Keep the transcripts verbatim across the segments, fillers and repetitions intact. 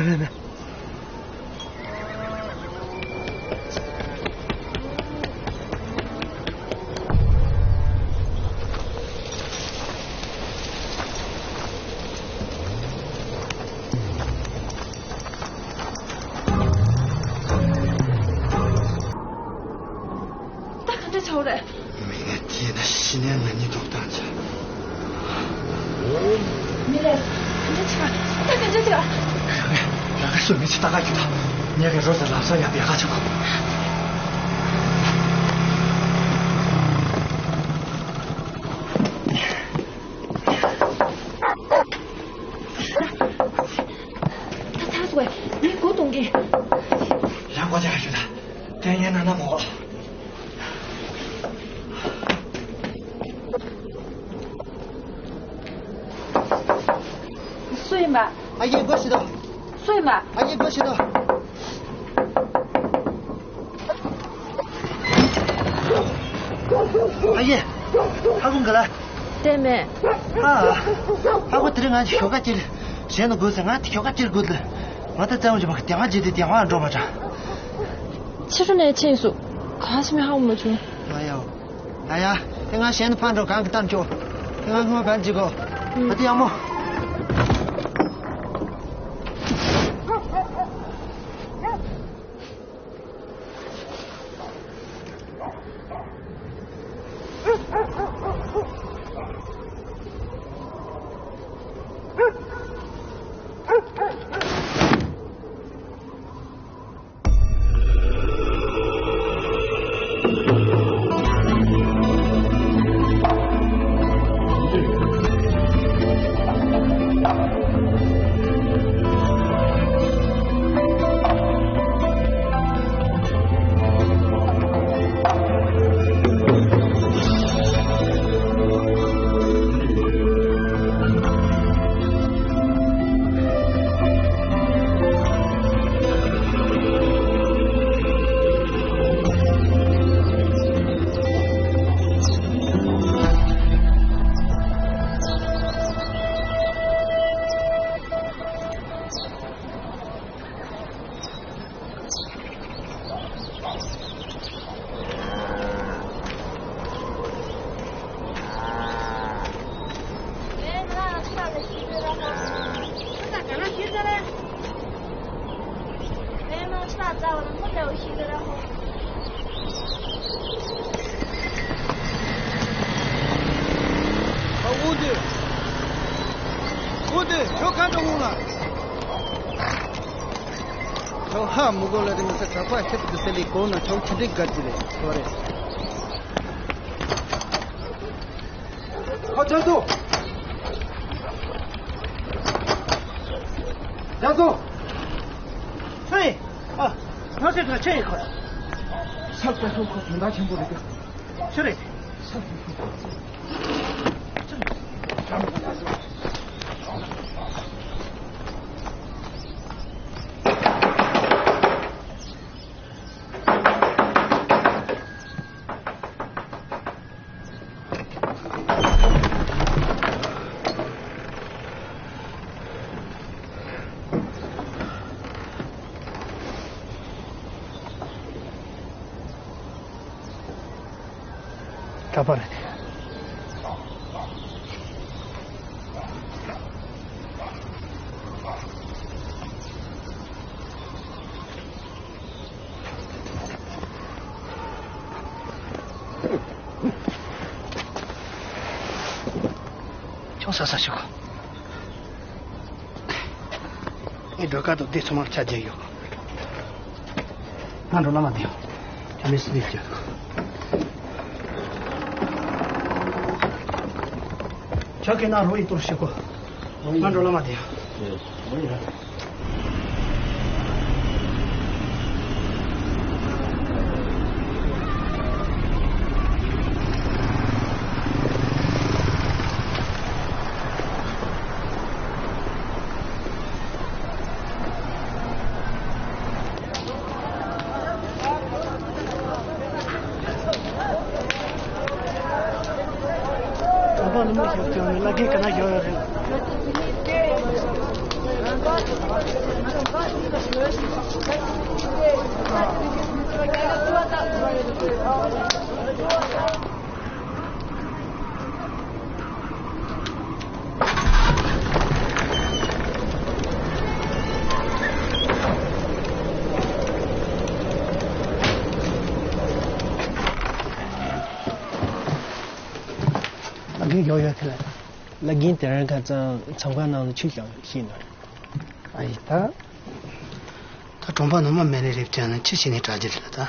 མེད་མེད། ད་ག་འདྲ་བྱ་བ་རེད། མི་ངན་དེ་ཡིན་ན་ཤི་ནས་ང་གཉིས་ཐོབ་ཐང་ཆེ། མི་རེད། ག་འདྲ་བྱ། ད་ག་འདྲ་བྱ། རང་གི་སུ་མི་ཚེ་ལྟ་ག་རྒྱུ་དང་། ངས་ཀྱི་རོ་ཟེར་ལམ་སང་ཡང་བེད་ཀ་ཆག་གོ། ད་ཚར་སོང་བས། ངས་སྒུག་གཏོང་གི། ཡང་སྒོ་རྒྱག་རྒྱུ་དང་། དེ་ངས་ན་ན་མོ། སུ་ཡིན་པ། ཨ་ཡེ་སྒོ་ཕྱེ་དང་། སུ་ཡིན་པ། ཨ་ཡེ་སྒོ་ཕྱེ་དང་། ཨ་ཡེ། ཧ་གོ་ག་ལ། བལྟས་མེད། ཨ། ཧ་གོ་དེ་རིང་ང་ཞོགས་ཀ་ཅིག་གཞན་ན་དགོས་ཟེར། ང་དེ་ཞོགས་ཀ་ཅིག་དགོས་ལ། ང་ད་བཙན་བྱས་མ་གི་དེ་ང་བརྗེད་དེ་དེ་ང་འགྲོ་མ་དྲ། ཕྱི་རུ་ནས་ཕྱིན་སོང་། ག་ཕྱིན་མིན་ཧ་གོ་མ་བྱུང་། ང་ཡང་། ཨ་ཡ། དེ་ང་གཞན་ཕར་འགྲོ། གང་གི་ལྟར་འགྲོ། དེ་ང་སྔོན་བར་འཇིག་གོ། ཨ་དེ་ཡག་མོ། ཨ་འུ་དེ། འུ་དེ་ཁྱོད་ག་འདྲ་འོང་ལ། ཁྱོད་ཧ་མི་གོ་ལ། དེ་མི་ཚེ་གྲགས་པ་ཤེད་དུ་སེ་ལི་གོ་ན་ཁྱོད་ཁྱི་འདྲེ་དགའ་ཅི་རེད། ཁོ་རེད། ཨ་ཅག་ཏུ། ཅག་ཏུ། ཧེ། ཨ། ང་ཚོས་ད་ཆེ་ཡི་ཁོ། ས་ཏུ་ཁོ་ཁོ་དོན་དག་ཆེན་པོ་རེད། ཆི་རེད། ས་ཏུ་ཁོ། ད་པར། ཅུང་ཟ་ཟ་ཞོག་ངས་སྒྲོལ་དཀར་དང་སྡེ་ཚང་མར་ཆ་རྒྱག་ཡོད། ང་འགྲོ་ལ་མ་བསྡད་ཡོང་། ཁྱོད་མི་སྲིད་ལས་ཀྱི། ཁྱོད་ཀྱིས་ན་རོ་ཡི་གཏོར་ཤེས་གོ། ང་འགྲོ་ལ་མ་བསྡད་ཡོང་། ད་པ་ནི་མ་ཞིག་ཀྱང་ནི་ལ་རྒན་ག་ན་ཞོ་ཡོད་རེད། བླ་རྒན་ཡོག་ཡོག་ཁེ་ལ། བླ་རྒན་དེ་རིང་ཁ་སང་མཚམས་ཁང་ནང་ལ་ཆུ་བཞག་ཤེས་ན། ཨ་ཡི་ད། ད་གྲོང་པ་ནང་མ་མེད་ནས་རེབ་ཅན་ན་ཆུ་ཕྱིན་ནས་དྲག་རྒྱུ་རེད་ད།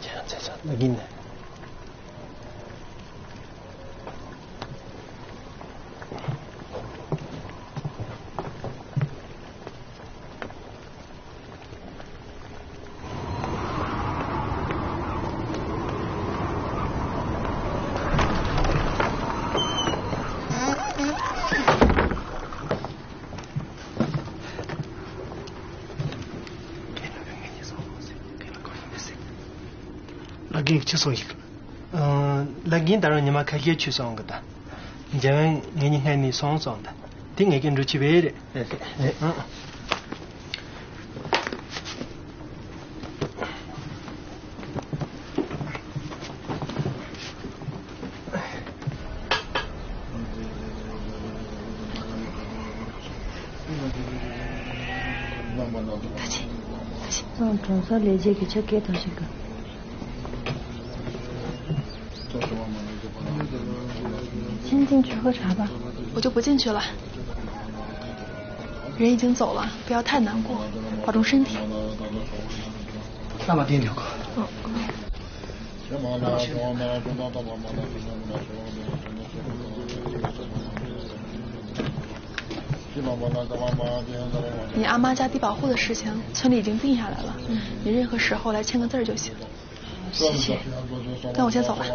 ཁྱེད་རང་ཚེ་སང་བླ་རྒན་ནས། བླ་རྒན་ཆུ་སོང་ཞིག་ཨ། བླ་རྒན་ད་རུང་ཉི་མ་ཁ་ཤས་ཆུ་སོང་གི་ད། འཇམ་དབྱངས་ངེད་གཉིས་སྔ་ནས་སོང་སོང་ད། དེ་ངེད་ཀྱི་འགྲོ་ཆེ་བས་རེད། རེད་རེད། ཨང་། ད་ཅི། ད་ཅི། ཨང་། གྲོང་གསར་ལས་བྱེད་ཀྱི་ཆ་སྐད་ཐོག་ཞིག་གི། 先进去喝茶吧。我就不进去了。人已经走了，不要太难过，保重身体。那么定就够。嗯。 你阿妈家低保户的事情，村里已经定下来了，你任何时候来签个字儿就行。谢谢，那我先走了。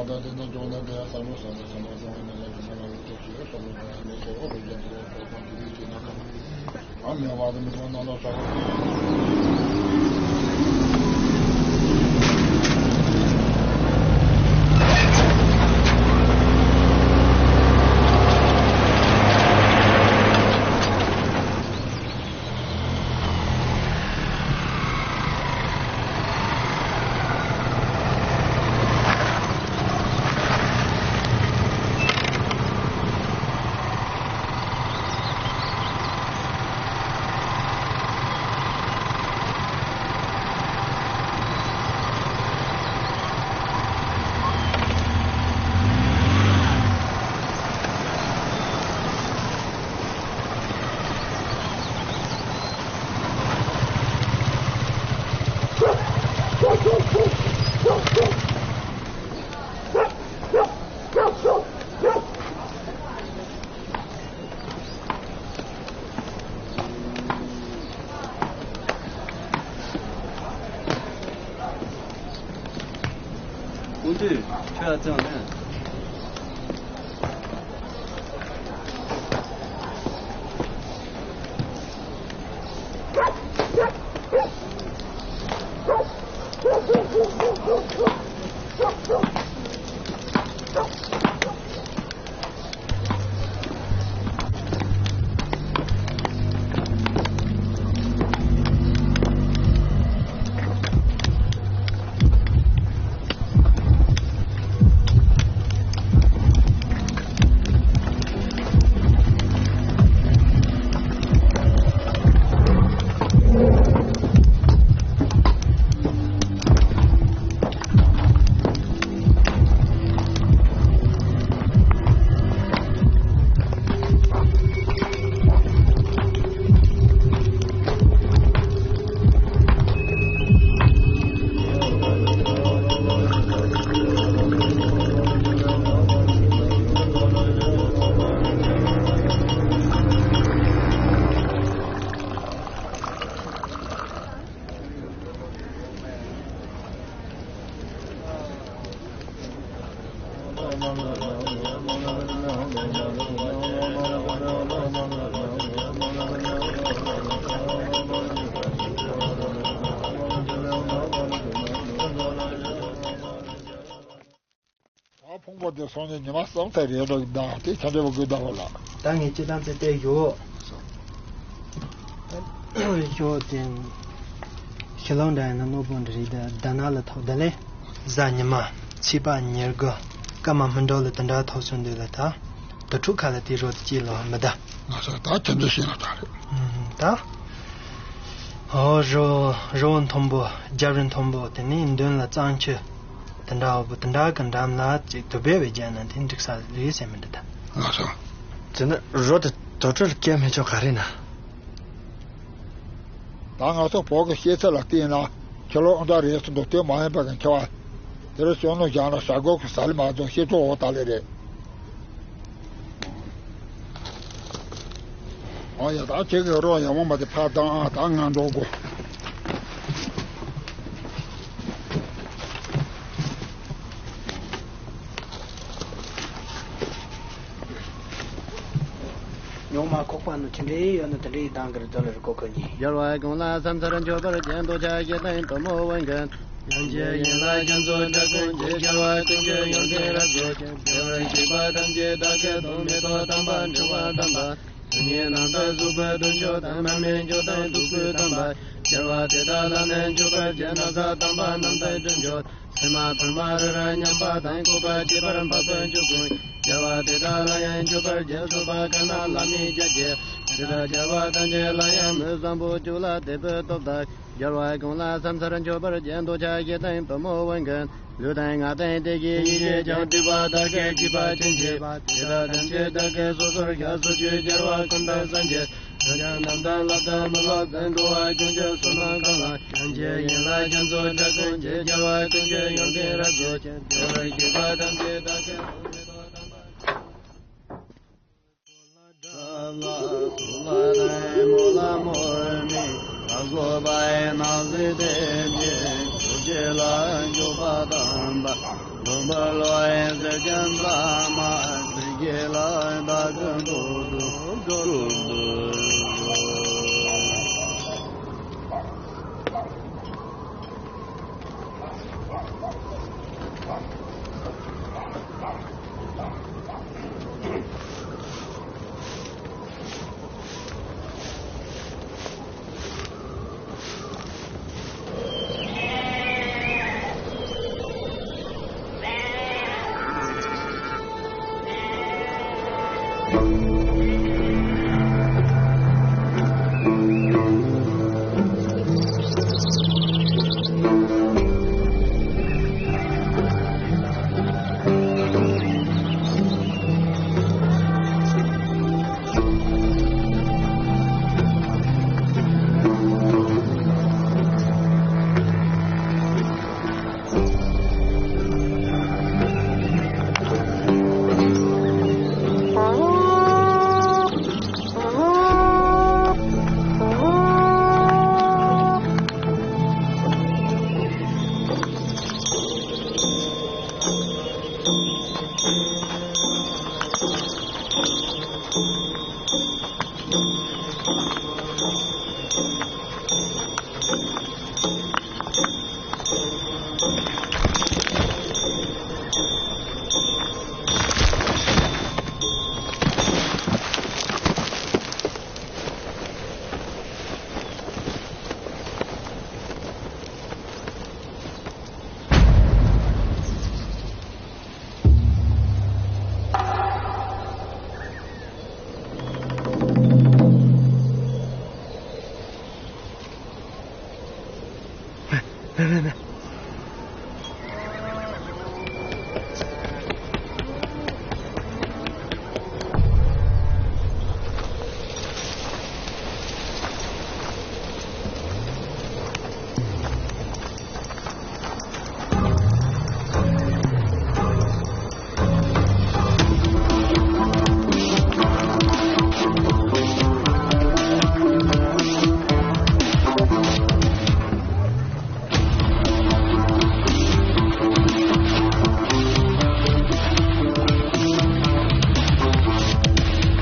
ཀུན་འདུས་ཁྱོད་ལ་བརྩེ་བ་མེད། ད་ཕུང་པོ་དེ་སོང་ནས་ཉི་མ་གསུམ་ཙམ་རེད་འགྲོ་གི་འདུག་དེ་ཆ་འདྲ་བོ་དགོས་འདུག་ལ། ད་ངས་སྤྱི་བཏང་ཚེ་བལྟས་ཡོད། ཞོ་དེ་ཤི་ལོང་འདྲ་ཡིན་ན་རྣོ་པོ་འདྲ་རེད། ད་ད་ན་ལ་ཐོག་ད་ལེ་གཟའ་ཉི་མ་ཚེས་པ་ཉེར་དགུ་སྐར་མ་སྨིན་གྲོལ་ལ་དེ་འདྲ་ཐོག་སོང་འདུག་ལ། ད་དུར་ཁྲོད་ཁ་ལ་དེ་རོ་དེ་སྐྱེས་ལོ་མི་ད། ང་ཚོ་ད་དེ་འདྲ་ཤེས་ན་ད་རེད། ད་ཨོ་རོ་རོ་མཐོན་པོ་རྒྱབ་རི་མཐོན་པོ་དེ་ནས་མདུན་ལ་གཙང་ཆུ་དེ་འདྲ་འོ་བུ་དེ་འདྲ་གི་འགྲམ་ལ་ཅིག་དུ་བེ་བེ་རྒྱ་ན་དེ་འགྲིག་ས་རེད་ཟེར་མི་འདུག་ད། ང་ཚོ་དེ་ནི་རོ་དེ་དུར་ཁྲོད་སྐྱེལ་མི་ཆོག་ག་རེད་ན། ད་ང་ཚོ་བོད་ཀྱི་ཤེས་ཚད་ལ་བལྟས་ན་ཁྱི་ལོ་ཨང་རྩ་རེད་ཟེར་འདུག་དེ་མ་ཡིན་པ་གི་འཁྱེར་བ། དེ་རུ་ཅོ་ནོ་བཞག་ན་ཞྭ་སྒོ་གི་ཟ་ལི་མ་བཙོང་ཤེས་ཚོ་འོ་ད་ལེ་རེད། ཨ་ཡ་ད་ཁྱེད་ཀྱི་རོ་ཡ་མོ་མ་དེ་ཕ་དང་ཨ་ད་ང་འགྲོ་དགོས། ཉོག་མ་ཁོག་པ་ནི་ཅི་འདྲའི་ཡོད་ན་དེ་འདྲའི་གདང་གིར་རྫོ་ལ་རི་ཀོ་ཁོ་གཉིས། རྒྱལ་བ་ཀུན་ལ་ཕྱག་འཚལ་མཆོད་པར་བགྱི། འདོད་ཆགས་ཞེ་སྡང་གཏི་མུག་དབང་མཁན། ཡང་ཅིན་ཡན་ལག་རྒྱ་མཚོ་འདྲ་ཀུན་གྱི། རྒྱལ་བ་ཀུན་གྱི་ཡོན་ཏན་རབ་རྫོགས་ཤིང་། བདེ་བར་གཤེགས་པ་ཐམས་ཅད་བདག་གིས་བཟུང་། མེ་ཏོག་དམ་པ་འབྲུ་བ་དམ་པ། དོན་གཉིས་རྣམ་དག་གཟུགས་པོ་བདེ་མཆོག་དང་། མར་མེ་མཆོག་དང་བདུག་སྤོས་དམ་པ། རྒྱལ་བ་དེ་དག་ལ་ནི་མཆོད་པར་བགྱི། ན་བཟའ་དམ་པ་རྣམ་དག་སྤྲིན་མཆོག་ཚེར་མ་ཕུར་མ་རི་རབ་མཉམ་པ་དང་། བཀོད་པ་ཁྱད་པར་འཕགས་པའི་མཆོག་ཀུན། རྒྱལ་བ་དེ་དག་ལ་ཡང་མཆོད་པར་བགྱི། གསོལ་བ་ཁ་ན་ལྷ་མིའི་ཞལ་གྱིས། དེ་ལྟར་རྒྱལ་བ་ཐམས་ཅད་ལ་ཡང་མོས། བཟང་པོ་སྤྱོད་ལ་དད་པའི་སྟོབས་དང་། རྒྱལ་བ་ཀུན་ལ་ཕྱག་འཚལ་མཆོད་པར་བགྱི། འདོད་ཆགས་ཞེ་སྡང་གཏི་མུག་དབང་མཁན། ལུས་དང་ངག་དང་ཡིད་ཀྱི་ཡེ་ཤེས་ཀྱང་། སྒྲིབ་པ་དག་གིས་བསྒྲིབས་པ་ཅན་གྱི། དེ་དག་ཐམས་ཅད་བདག་གིས་སོ་སོར་ཤར། སོ་སོའི་རྒྱལ་བ་ཀུན་དང་སངས་རྒྱས། རྣམས་ཀྱང་རྣམ་དག་བསླབ་དང་མི་སློབ་དང་། འགྲོ་བ་ཀུན་གྱི་བསོད་ནམས་གང་ལ། ཡང་ཅིན་ཡན་ལག་རྒྱ་མཚོ་འདྲ་ཀུན་གྱི། རྒྱལ་བ་ཀུན་གྱི་ཡོན་ཏན་རབ་རྫོགས་ཤིང་། བདེ་བར་གཤེགས་པ་ཐམས་ཅད་བདག་གིས་བཟུང་། མེ་ཏོག་དམ་པ།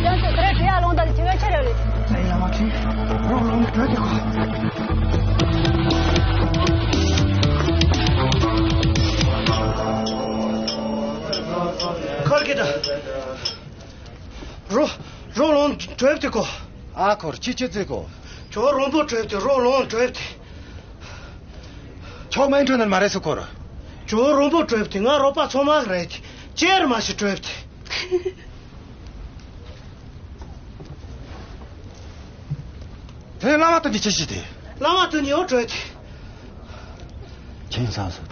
ཡང་ཚོ་དེ་ར་བྲིས་ཡ་ལོང་ད་ལི་ཁྱི་ངན་ཆེ་རེ་རེད། ཨེ་ཡ་མ་ཁྱི་རོ་ལོང་བྲོས་ཏེ་གོ། ཁར་གི་ད། རོ་རོ་ལོང་བྲོས་ཏེ་གོ། ཨ་ཁོར་ཁྱི་ཁྱི་ཙི་གོ། ཁྱོད་རོང་པོ་བྲོས་ཏེ་རོ་ལོང་བྲོས་ཏེ། ཁྱོད་མེན་ཁྲོན་ནས་མ་རེད་སུ་སྐོར། ཁྱོད་རོང་པོ་བྲོས་ཏེ་ང་རོགས་པ་ཚང་མ་རེད་ཅེར་མ་ཞིག་བྲོས་ཏེ། དེ་བླ་མ་དོན་གྱི་ཆེ་ཤི་དེ། བླ་མ་དོན་གྱི་འོ་བྲོས་ཏེ། ཁྱེད་ཚང་སུ།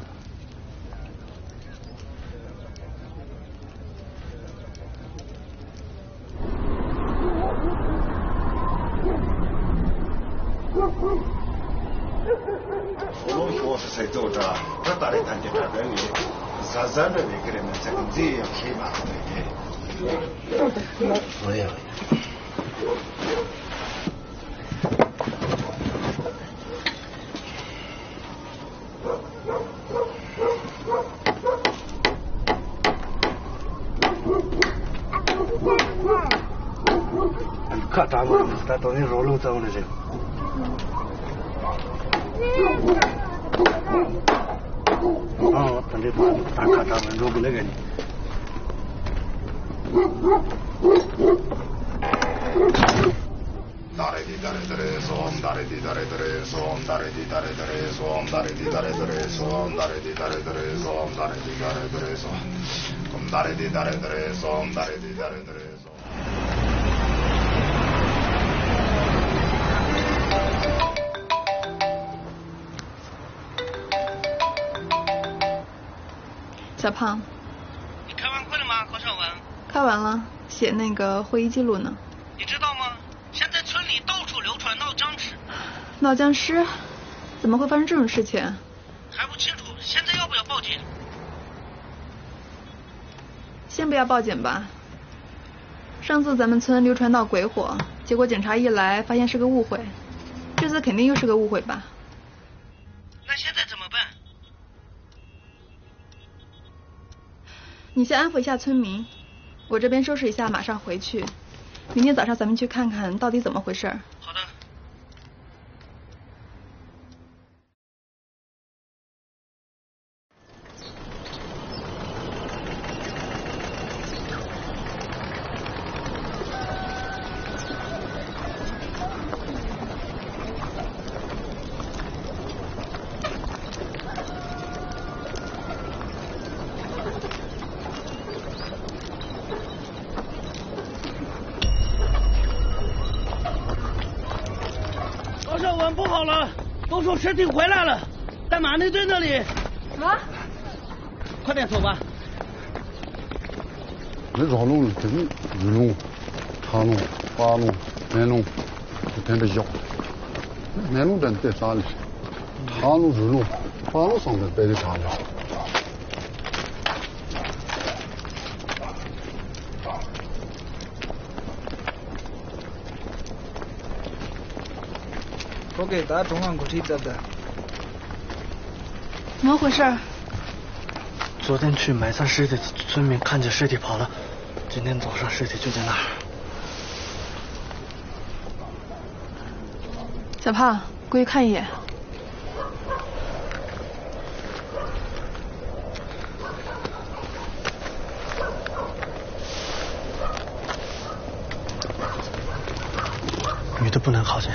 ལོ་ཤོག་སི་སེ་ཏོ་ཏྲ་ཏྲ་ཏ་རེ་ཐན་གྱི་ཏྲ་ཏ་ངེ་ཟ་ཟ་འདྲ་བའི་ཀི་རེ་མེ་ཚ་གི་མཛེས་ཡག་ཤེས་མ་ཐུབ་པའི་ཏེ། ཁ་གྲག་མ་རེད། ད་དོ་ནི་རོ་ལུང་ཙམ་ནི་རེད། ཨ་ད་འདི་ད་ད་ཁ་གྲག་མི་འགྲོ་གི་ལེ་ག་ནི། ད་རེ་དི་ད་རེ་ད་རེ་སོ། ད་རེ་དི་ད་རེ་ད་རེ་སོ། ད་རེ་དི་ད་རེ་ད་རེ་སོ། ད་རེ་དི་ད་རེ་ད་རེ་སོ། ད་རེ་དི་ད་རེ་ད་རེ་སོ། ད་རེ་དི་ད་རེ་ད་རེ་སོ། ད་རེ་དི་ད་རེ་ད་རེ་སོ། ད་རེ་དི་ད་རེ་ད་རེ་སོ།小胖，你看完会了吗？高少文。看完了，写那个会议记录呢。你知道吗？现在村里到处流传闹僵尸。闹僵尸？怎么会发生这种事情？还不清楚，现在要不要报警？先不要报警吧。上次咱们村流传闹鬼火，结果警察一来，发现是个误会。这次肯定又是个误会吧？那现在怎么办？你先安抚一下村民，我这边收拾一下，马上回去。明天早上咱们去看看到底怎么回事儿。好的。 高少文，不好了，都说尸体回来了，在马队队那里。什么？快点走吧。 ནི་རོ་ལུང་ལ་དེ་ནི་རུ་ལུང་། ཁྲ་ལུང་། སྤ་ལུང་། སྨན་ལུང་། དེ་ཐེན་པའི་ཞོག་སྨན་ལུང་དེ་ནི་དེ་ས་ལས། ཁྲ་ལུང་། རུ་ལུང་། སྤ་ལུང་སོང་དེ་དཔེ་རི་ཁྲ་ལུང་། ཁོ་གིས་ད་གྲོང་ཁ་འགོ་ཁྲིད་བཏབ་ད། 怎么回事儿？昨天去埋葬尸体的村民看见尸体跑了，今天早上尸体就在那儿。 小胖，过去看一眼。 女的不能靠近。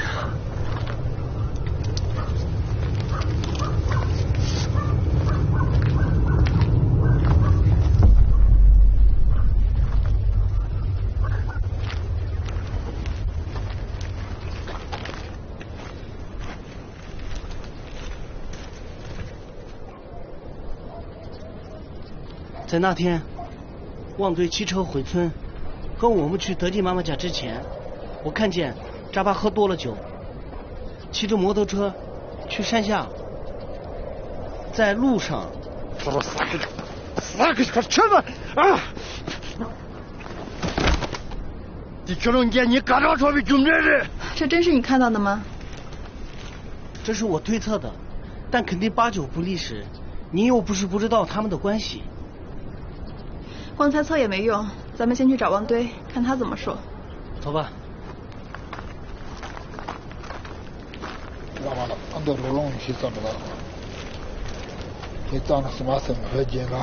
在那天，旺堆骑车回村，跟我们去德记妈妈家之前，我看见扎巴喝多了酒，骑着摩托车去山下，在路上。 ཁྱོད་རང་རྒྱལ་ཉིན་ག་རང་འཕྲོག་པའི་རྒྱུ་འབྲས་རེད། 这真是你看到的吗？ 这是我推测的，但肯定八九不离十。你又不是不知道他们的关系。光猜测也没用，咱们先去找旺堆，看他怎么说。走吧。 ལ་མ་ལ་ཨ་མདོ་རོ་ལོང་ཤི་ཙམ་ལ། ཤི་ཙམ་ལ་སི་མ་སི་མ་ཧོད་རྒྱན་ལ།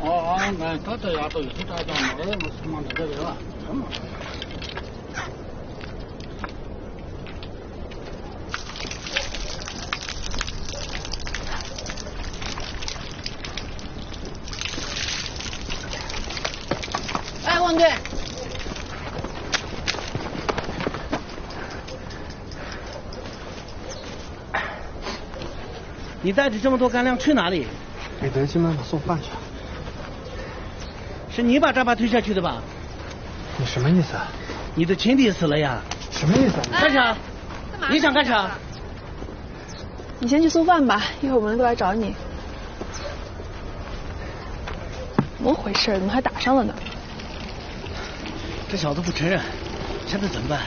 ཨ་ཨ་ ང་ད་ལྟ་ཡག་པོ་ཡོད་ད་ཀྱང་མ་རེད། ང་ཚང་མ་འདི་འདྲ་རེད་བ།哎，王队。你带着这么多干粮去哪里？给德基妈妈送饭去。是你把扎巴推下去的吧？你什么意思啊？你的亲爹死了呀！什么意思啊？干啥？干嘛？你想干啥？你先去送饭吧，一会儿我们过来找你。怎么回事？怎么还打上了呢？这小子不承认，现在怎么办？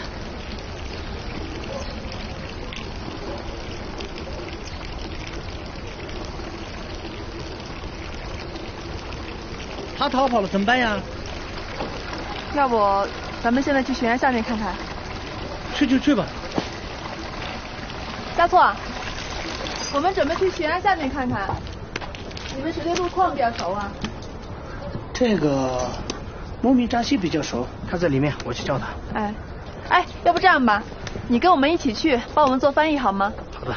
他逃跑了怎么办呀？要不咱们现在去悬崖下面看看？去就去吧。大错，我们准备去悬崖下面看看。你们谁对路况比较熟啊？这个牧民扎西比较熟，他在里面，我去叫他。哎，哎，要不这样吧，你跟我们一起去，帮我们做翻译好吗？好的。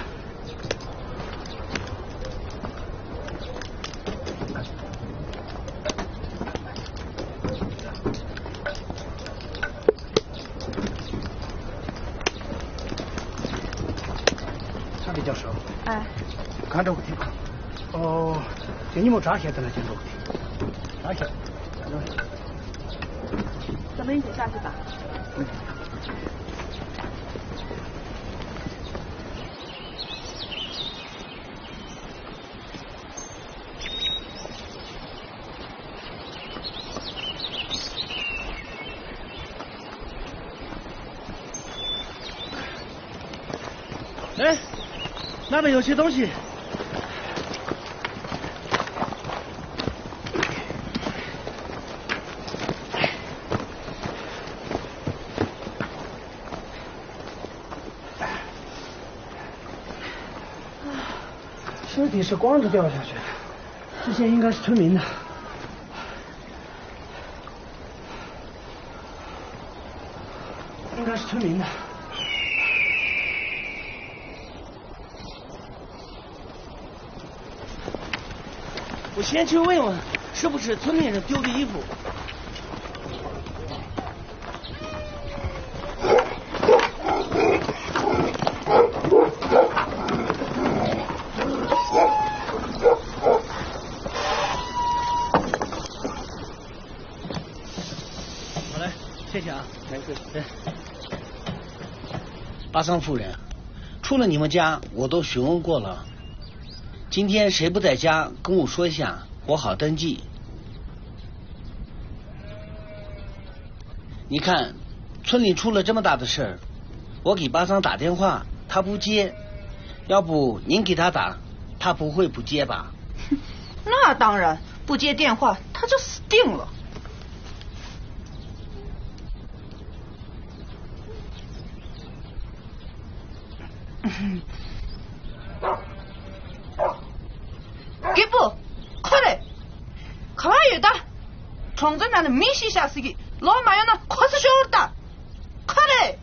他比较熟。哎。看着我听。哦，就你们扎西的那听着我听。扎西。咱们一起下去吧。嗯。哎，那边有些东西。 尸体是光着掉下去的，这些应该是村民的，应该是村民的。 我先去问问，是不是村里人丢的衣服。好嘞，谢谢啊。哎，对，对。巴桑夫人，除了你们家，我都询问过了。 今天谁不在家，跟我说一下，我好登记。你看，村里出了这么大的事儿，我给巴桑打电话，他不接，要不您给他打，他不会不接吧？那当然，不接电话，他就死定了。 རྒད་པོ། ཁོ་རེ། ག་པར་ཡོད་ད། གྲོང་ཚོའི་ནང་ན་མི་ཤི་ཤག་ཟེར་གི། ལོག་མ་ཡོང་ན་ཁོ་ཚོ་ཤོར་ད། ཁོ་རེ།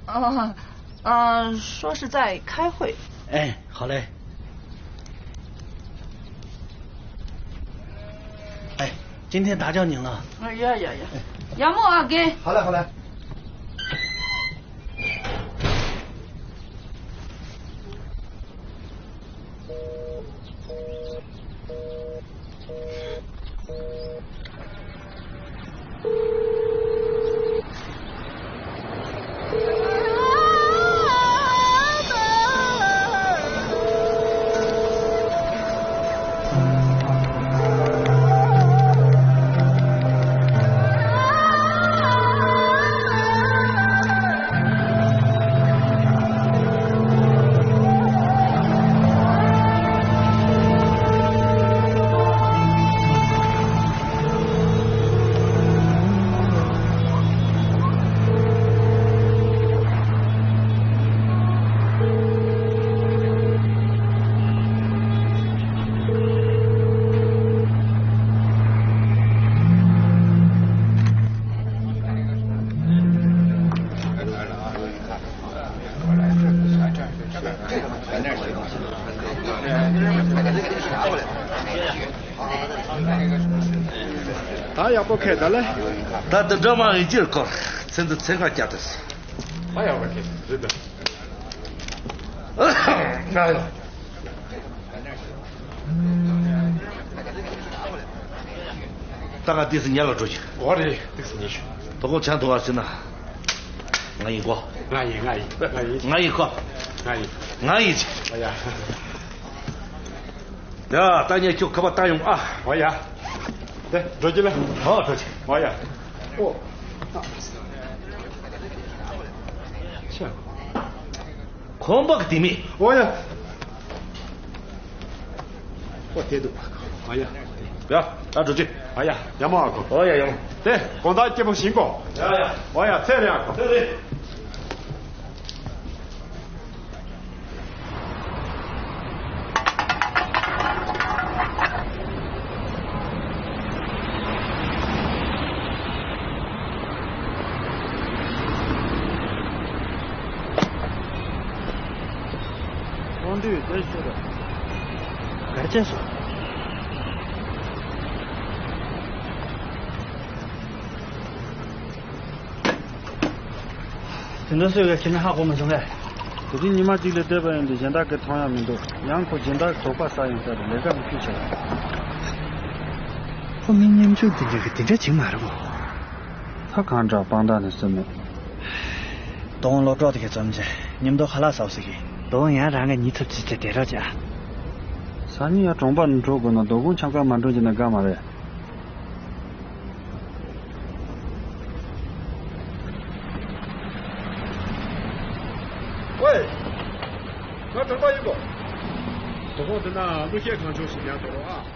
ཨ། ཨ། 说是在开会。哎，好嘞。哎，今天打搅您了。哎呀呀呀， ཡག་མོ་ཨ་རྒན། 好嘞，好嘞。ད་ཡག་པོ་ཁེལ་ད་ལེ། ད་འདི་འདྲ་མ་ཡིན་ཅིར་སྐོར་ཚེ་འདི་ཚེ་ཁ་བསྐྱལ་ཏེ། ད་ཡག་པོ་ཁེལ་རེད་ད། ང་ཡོ། ད་ང་ཏིག་སི་ཉལ་ལ་འགྲོ་ཞིག་འོ་རེད། ཏིག་སི་ཉལ་ཞུ། དོ་དགོང་ཆང་འཐུང་བ་ཟེར་ན། ང་ཡིན་གོ། ང་ཡིན་ང་ཡིན་ང་ཡིན། ང་ཡིན་གོ། ང་ཡིན། ང་ཡིན་ཅིག་ཨ་ཡ། ཡ་ད་ངས་ཁྱོད་ཁ་པར་བཏང་ཡོང་ཨ། འོ་ཡ། དེ་འགྲོ་རྒྱུ་ལ། འོ་འགྲོ་རྒྱུ། འོ་ཡ། ཨོ། ཁོམ་པ་གི་དེ་མེད། འོ་ཡ། ཨོ་དེ་འདུག་འོ་ཡ། ཡ་ད་འགྲོ་རྒྱུ། འོ་ཡ་ཡ་མ་ཨ་ཁོ། འོ་ཡ་ཡ་མ། དེ་དགོང་དག་སྐྱིད་པོ་ཞིག་གོ། ཡ་ཡ། འོ་ཡ་ཚེ་རིང་ཨ་ཁོ། ཚེ་རིང་། དབང་འདུས་དེ་ཤོད་ར། གར་ཆེན་སོང་། དེ་འདྲ་སོས་ཀ་ཁྱེད་ནི་ཧ་གོ་མ་བྱུང་ངས། དེ་རིང་ཉི་མ་གཅིག་ལས་བསྡད་པ་ཡིན་དུས་གཞན་དག་གིས་མཐོང་ཡག་མི་འདུག་ཡང་ཁོ་སྦྱིན་བདག་དོགས་པ་ཟ་ཡོང་ས་རེད། ལས་ཀ་མི་ཁྱུག་ཆེ་བ། ཁོ་མི་སྙེམ་ཆུང་དེ་འདྲ་གི་དེ་འདྲ་བྱེད་མ་རེད་གོ། ད་གང་འདྲ་དཔང་རྟགས་ནི་སུ་མེད། དོང་སློབ་གྲོགས་དེ་གའི་འཛོམས་རྗེས་མཉམ་དུ་ཁ་ལག་ཟ་བ་ཟེར་གི། དོང་ཡང་རང་གི་ཉི་ཚབ་ཅིག་བྱས་བསྡད་རོགས་བྱ། སང་ཉིན་ཡང་གྲོང་པ་ནས་འགྲོ་དགོས་ན་དོ་དགོང་འཆམ་ཁ་མ་འགྲོ་རྒྱུ་ན་དགའ་མ་རེད། ཝེ། ང་གྲོང་པ་ཡིན་པོ། དོ་དགོང་དེ་ན་གླུ་གཞས་གང་བྱུང་ཞིག་ཉར་འགྲོ་རོགས་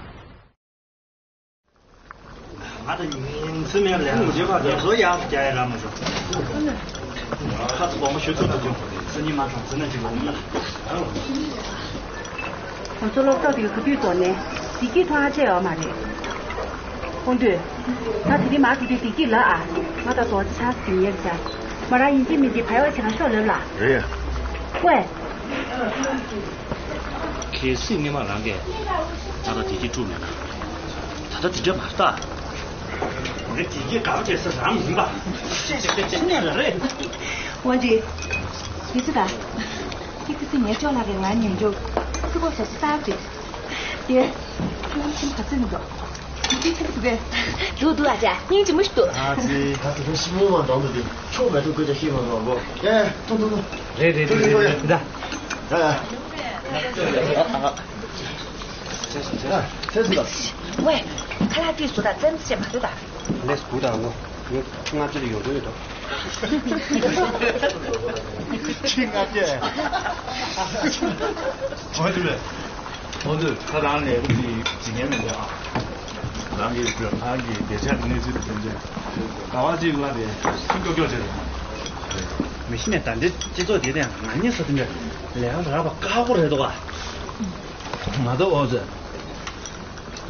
ཨ། ང་དང་ཉིན་མཚན་མེད་ལས་ངལ་གསོ་ཡག་རྒྱག་ཡ་རག་མ་བྱུང་། ཁ་ཚ་དགོངས་པ་ཞུ་ཐུབ་ཐུབ་བྱུང་། སང་ཉིན་མ་གྲོང་ཚོ་ན་ཅིག་འོང་ན། ང་ཚོ་སློབ་གྲོགས་དེ་ག་དུས་ཐོག་ནས་བདེ་སྐྱིད་ཐོག་ཧ་ཅང་ཡོད་མ་རེད། དབང་འདུས། ད་དེ་རིང་མར་འགྲོ་དུས་བདེ་སྐྱིད་ལ་ཨ། ང་ད་དོ་ཆ་ཟིན་ཡས་བྱ། མ་ར་ཡིན་གཅིག་མིན་གཅིག་བ་ཡོ་བྱེད་ག་ཤོག་ལབ་ལ། རེད། ཝེ། གལ་སྲིད་སྔོན་མ་རང་གིས་ང་ལ་བདེ་སྐྱིད་སྤྲོད་མེད་ན། ད་ལྟ་དེ་འདྲ་མ་རེད་ད། ངས་བདེ་སྐྱིད་དགའ་པོ་བྱེད་ས་རང་མིན་པ། ཤེས་ཤེས་ཤེས་ཤེས་ནས་ར་རེད། དབང་འདུས། དེ་ཚོ་ད། ཁྱེད་ཀྱི་ཚེ་ངའི་ཅོག་ལགས་ཀྱི་ང་ཉན་འཇོག་ཚེ་སྒོ་ཟ་ཟི་ཏག་ཅིག་དེ། ཁྱེད་རང་ཁྱིམ་ག་ཚོད་ནས་འདུག་ཁྱེད་ཁྱིམ་དུ་གས། འདུག་འདུག་ཨ་ཅག་སྙིང་རྗེ་མོ་ཞིག་འདུག་ཨ་ཙི། ད་དེ་ཚོ་ཤི་མོ་མ་འདང་འདུག་དེ་ཆོག་མེད་འདུག་སྐད་ཆ་ཤེས་མ་འདུག་གོ། ཨེ་ཐུང་ཐུང་ཐུང་། རེད་རེད་རེད་རེད་རེད་ད། ཡ་ཡ། ཨ་ཨ། ཚེ་སུ་ད། ཝེ། ཁ་ལག་ཏིས་སུ་ད་བཙན་ཚེ་མ་སུ་ད། ལས་སུ་ད་ངོ་། ངས་ལྔ་བཅུ་ལ་ཡོང་འདོད་ཡོད་དོ། ཁྱི་ལྔ་བཅུ། འོ་དེ་བས། འོ་དེ་ཁ་རང་ལས་རིགས་ཀྱི་འཇིགས་ངན་མི་འདུག་ཨ། རང་གི་བོད་ཁང་གི་བདེ་འཇགས་ཀྱི་གནས་ཚུལ་དེ་འདྲ་ཟླ་བ་གཅིག་ལ་དེ་ཐུག་ཀྱོག་ཀྱོག་བྱས་རེད། མི་ཤི་ནས་ད་འདི་སྤྱི་ཚོགས་འདི་དེ་ང་གཉིས་སུ་དེ་འདྲ་ལས་ཀ་རག་པ་ཁག་པོ་རེད་འདུག་ཨ། མ་གཏོགས་འོ་ཟེར།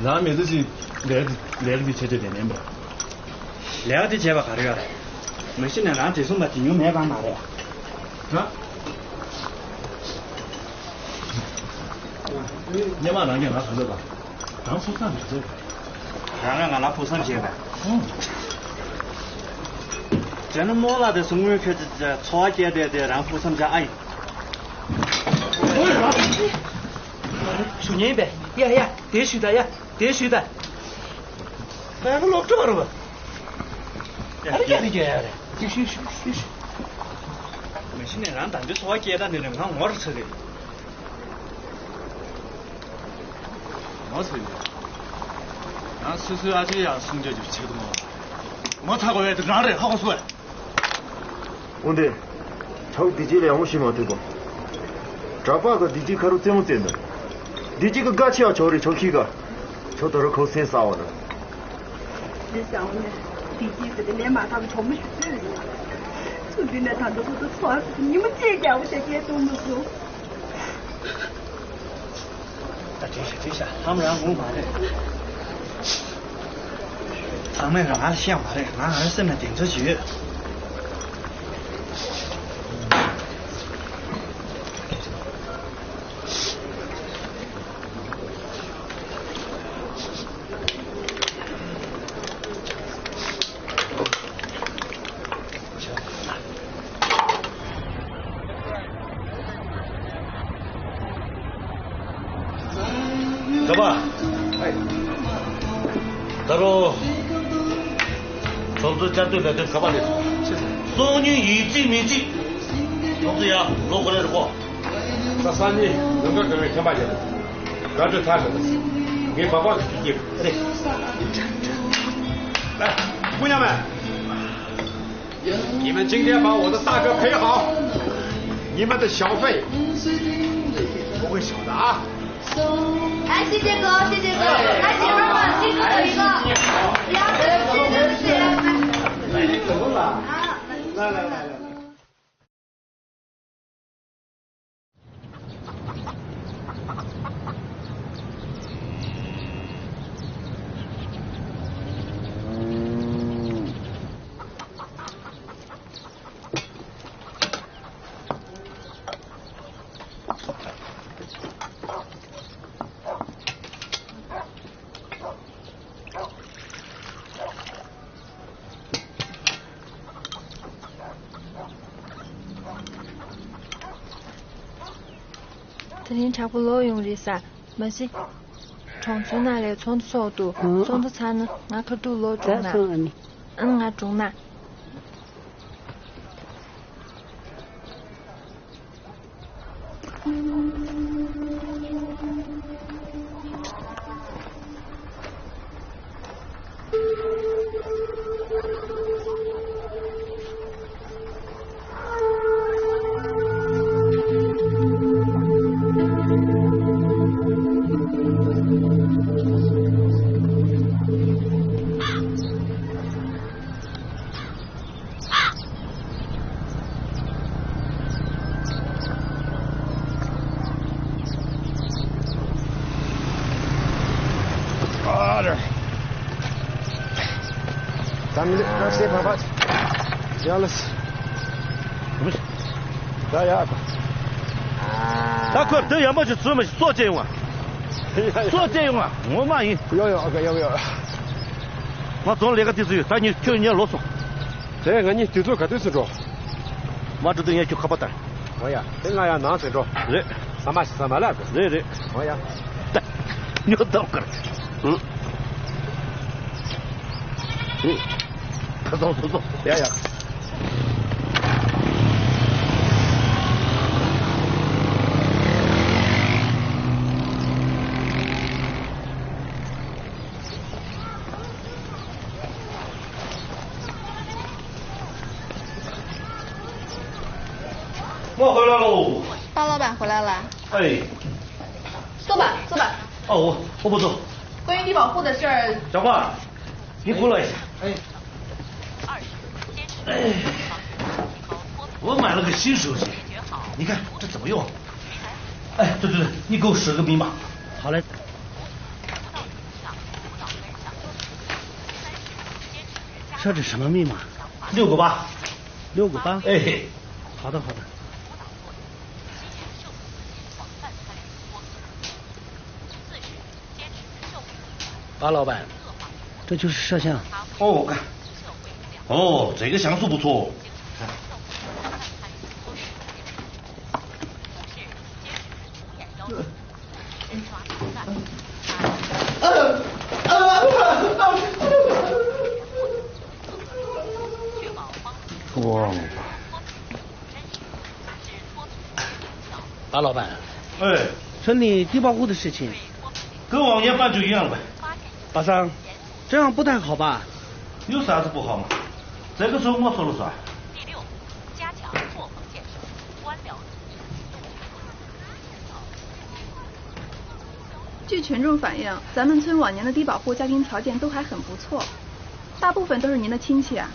རང་མི་ཚེ་ཞིག་ལས་ལས་ཀ་འདི་བྱེད་འདོད་དེ་མིན་པས། ལས་ཀ་འདི་བྱས་པ་ག་རེ་ཡོད་རེད། མ་གཞི་ནས་རང་བདེ་སྲུང་པ་དེ་ཉུང་མེད་པ་མ་རེད། ཧ། སྔོན་མ་རང་གིས་ང་ག་འདོད་པ། རང་ཕུགས་བསམ་བྱེད་ཚེ། རང་གིས་ང་ལ་ཕུགས་བསམ་བྱས་པས། ཨང་། བྱས་ན་རྨོ་ལགས་དེ་ཚོ་དངུལ་ཁྱེར་ཏེ་འཚོ་བ་སྐྱེལ་བསྡད་དེ་རང་ཕུགས་བསམ་བྱ་ཨ་ཡིན། ཞུ་ཉན་པས། ཡ་ཡ་དེ་ཞུས་ད་ཡ་དེ་ཞུས་ད། ང་ཡང་སློབ་གྲྭ་བ་རུ་བ། ཨ་རི་ཀ་རི་ཀ་ཡ་རེད། ཤི་ཤི་ཤི་ཤི། མ་གཞི་ནས་རང་ད་འདི་འཚོ་བ་སྐྱེལ་ད་ནི་རེད་ང་ངོ་རུ་ཚ་རེད། ངོ་ཚ་རེད། ང་སོ་སོའི་ཨ་ཅེ་ཡང་སྲུང་སྐྱོབ་ཀྱི་བྱེད་དུ་མ། ངོ་ཚ་དགོས་པའི་དེ་རང་རེད་ཧ་གོ་སོང་ངས། དབང་འདུས། ཁྱོད་བདེ་སྐྱིད་ལ་ཡག་པོ་ཞིག་མ་ཐུབ་གོ། གྲྭ་པ་ག་བདེ་སྐྱིད་ཁ་རུ་རྩེད་མོ་རྩེ་འདུག་བདེ་སྐྱིད་ག་དགའ་ཆེ་བ་ཁྱོད་རེད་ཁྱོད་ཁྱི་ག་ཁྱོད་ད་རུང་ཁོ་སེམས་གསལ་བ་ན། འདི་བྱ་བ་ནས་བདེ་སྐྱིད་ཟེར་ཏེ་ལས་མ་ཐག་གི་གྲོགས་མོ་ཞིག་བཙལ་ཡོད། ཚུལ་འདི་ནས་ད་འདི་ཁོ་ཚོ་འཚོ་བ་ཉིན་མོ་གཅིག་རྒྱག་པ་ཞིག་སྐྱེལ་ཐུབ་མི་སོང་། ད་དྲིས་ཤག་དྲིས་ཤག་ལྷམ་རང་ངོ་མ་རེད། ཚང་མས་ང་ལ་བཤད་མ་རེད། ང་ང་རང་སེམས་ལ་གདེང་ཚོད་ཅིག་ཡོད། ག་པ། ད་རུང་ཚོགས་གཙོ་བཅའ་སྡོད་ལས་དོན་ག་པ་རེད། སོང་ཉིན་ཡིན་གཅིག་མིན་གཅིག་ཚོགས་གཙོ་ཡར་ལོག་དགོས་རེད་གོ། ས་སང་ཉིན་ལུང་པ་དགའ་བའི་མཁན་པ་ཡིན། དགའ་སྤྲོ་ཐག་རེད། ངའི་བག་ཕབ་ཀྱི་རྒྱུ་རྐྱེན་རེད། ལ། སྐུ་ཉག་མ། 你们今天把我的大哥陪好，你们的小费我会收的啊。哎，谢谢哥，谢谢哥，哎，姐妹们，这个有一个，两个，谢谢，谢谢。哎，怎么了？啊，来来来来来。 དེ་རིང་དྲག་པོ་ལོག་ཡོང་རེད་ས། མ་གཞི། གྲོང་ཚོའི་ནང་ལ་ཚོགས་འདུ་ཚོགས་འདུག་ཚོགས་འདུ་ཚར་ན་ང་ཁ་ཐུག་ལོག་འགྲོ་ན། ཨ་ང་འགྲོ་ན། ཨ་རེ། ད་མི་ལེགས་ཁ་ཤས་ཕར་ཕར། ཡ་ལ་སི། ད་ཡ། ད་ཁོས་དེ་ཡན་པ་ཅིག་བཟོས་མ་ཞིག་སྲོག་བཅད་ཡོང་ང་། སྲོག་བཅད་ཡོང་ང་། ངོ་མ་ཡིན། ཡོ་ཡོ་ཨ་ཡོ་ཡོ། ང་རྫོང་ལས་ཀ་དེ་ཚོ་ཡོད། ད་ཉིན་ཁྱོད་ཉལ་ལོག་སོང་། དེ་ང་གཉིས་དུས་ཚོད་ག་དུས་སུ་འགྲོ། མ་འགྲོ་དུས་ངས་ཁྱོད་ཁ་པར་བཏང་། འོ་ཡ། དེ་ང་ཡང་ནང་ཚེ་འགྲོ། རེད། ཟ་མ་ཞིག་ཟ་མ་ལ་དགོས། རེད་རེད། འོ་ཡ། ཉོ་ཐབས་གར། ཨུ། ཨུ། ཁ་སང་སོང་སོང་། ཡ་ཡ། ང་回来喽。巴老板回来了。哎。坐吧，坐吧。哦，我我不坐。关于低保户的事儿，小花，你过来一下。哎。哎，我买了个新手机，你看这怎么用？哎，对对对，你给我使个密码。好嘞。 设置什么密码？六个八。六个八？哎。好的，好的。巴老板，这就是摄像。哦，我看。哦，这个像素不错。看。 王八。巴老板，哎，村里低保户的事情，跟往年办就一样呗。巴桑，这样不太好吧？有啥子不好嘛？这个时候我说了算。第六，加强作风建设，官僚 据群众反映，咱们村往年的低保户家庭条件都还很不错，大部分都是您的亲戚啊。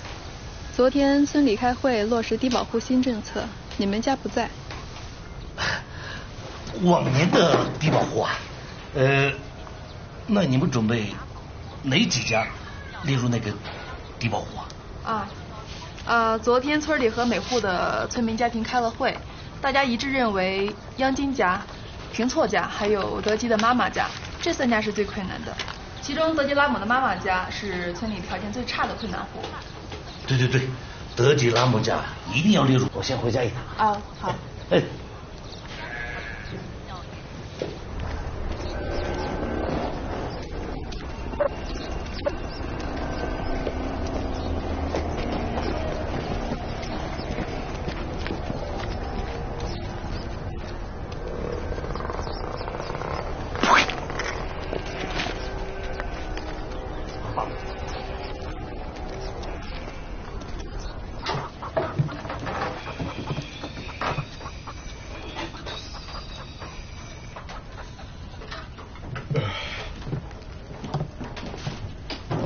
昨天村里开会落实低保户新政策，你们家不在。往年的低保户啊，呃，那你们准备哪几家列入那个低保户啊？ 啊，呃，昨天村里和每户的村民家庭开了会，大家一致认为央金家、平措家还有德吉的妈妈家这三家是最困难的。其中，德吉拉姆的妈妈家是村里条件最差的困难户。对对对，德吉拉姆家一定要列入。我先回家一趟。啊，好。哎。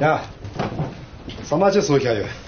ཡ། ཟ་མ་ཅི་བཟོ་བཞག་ཡོད།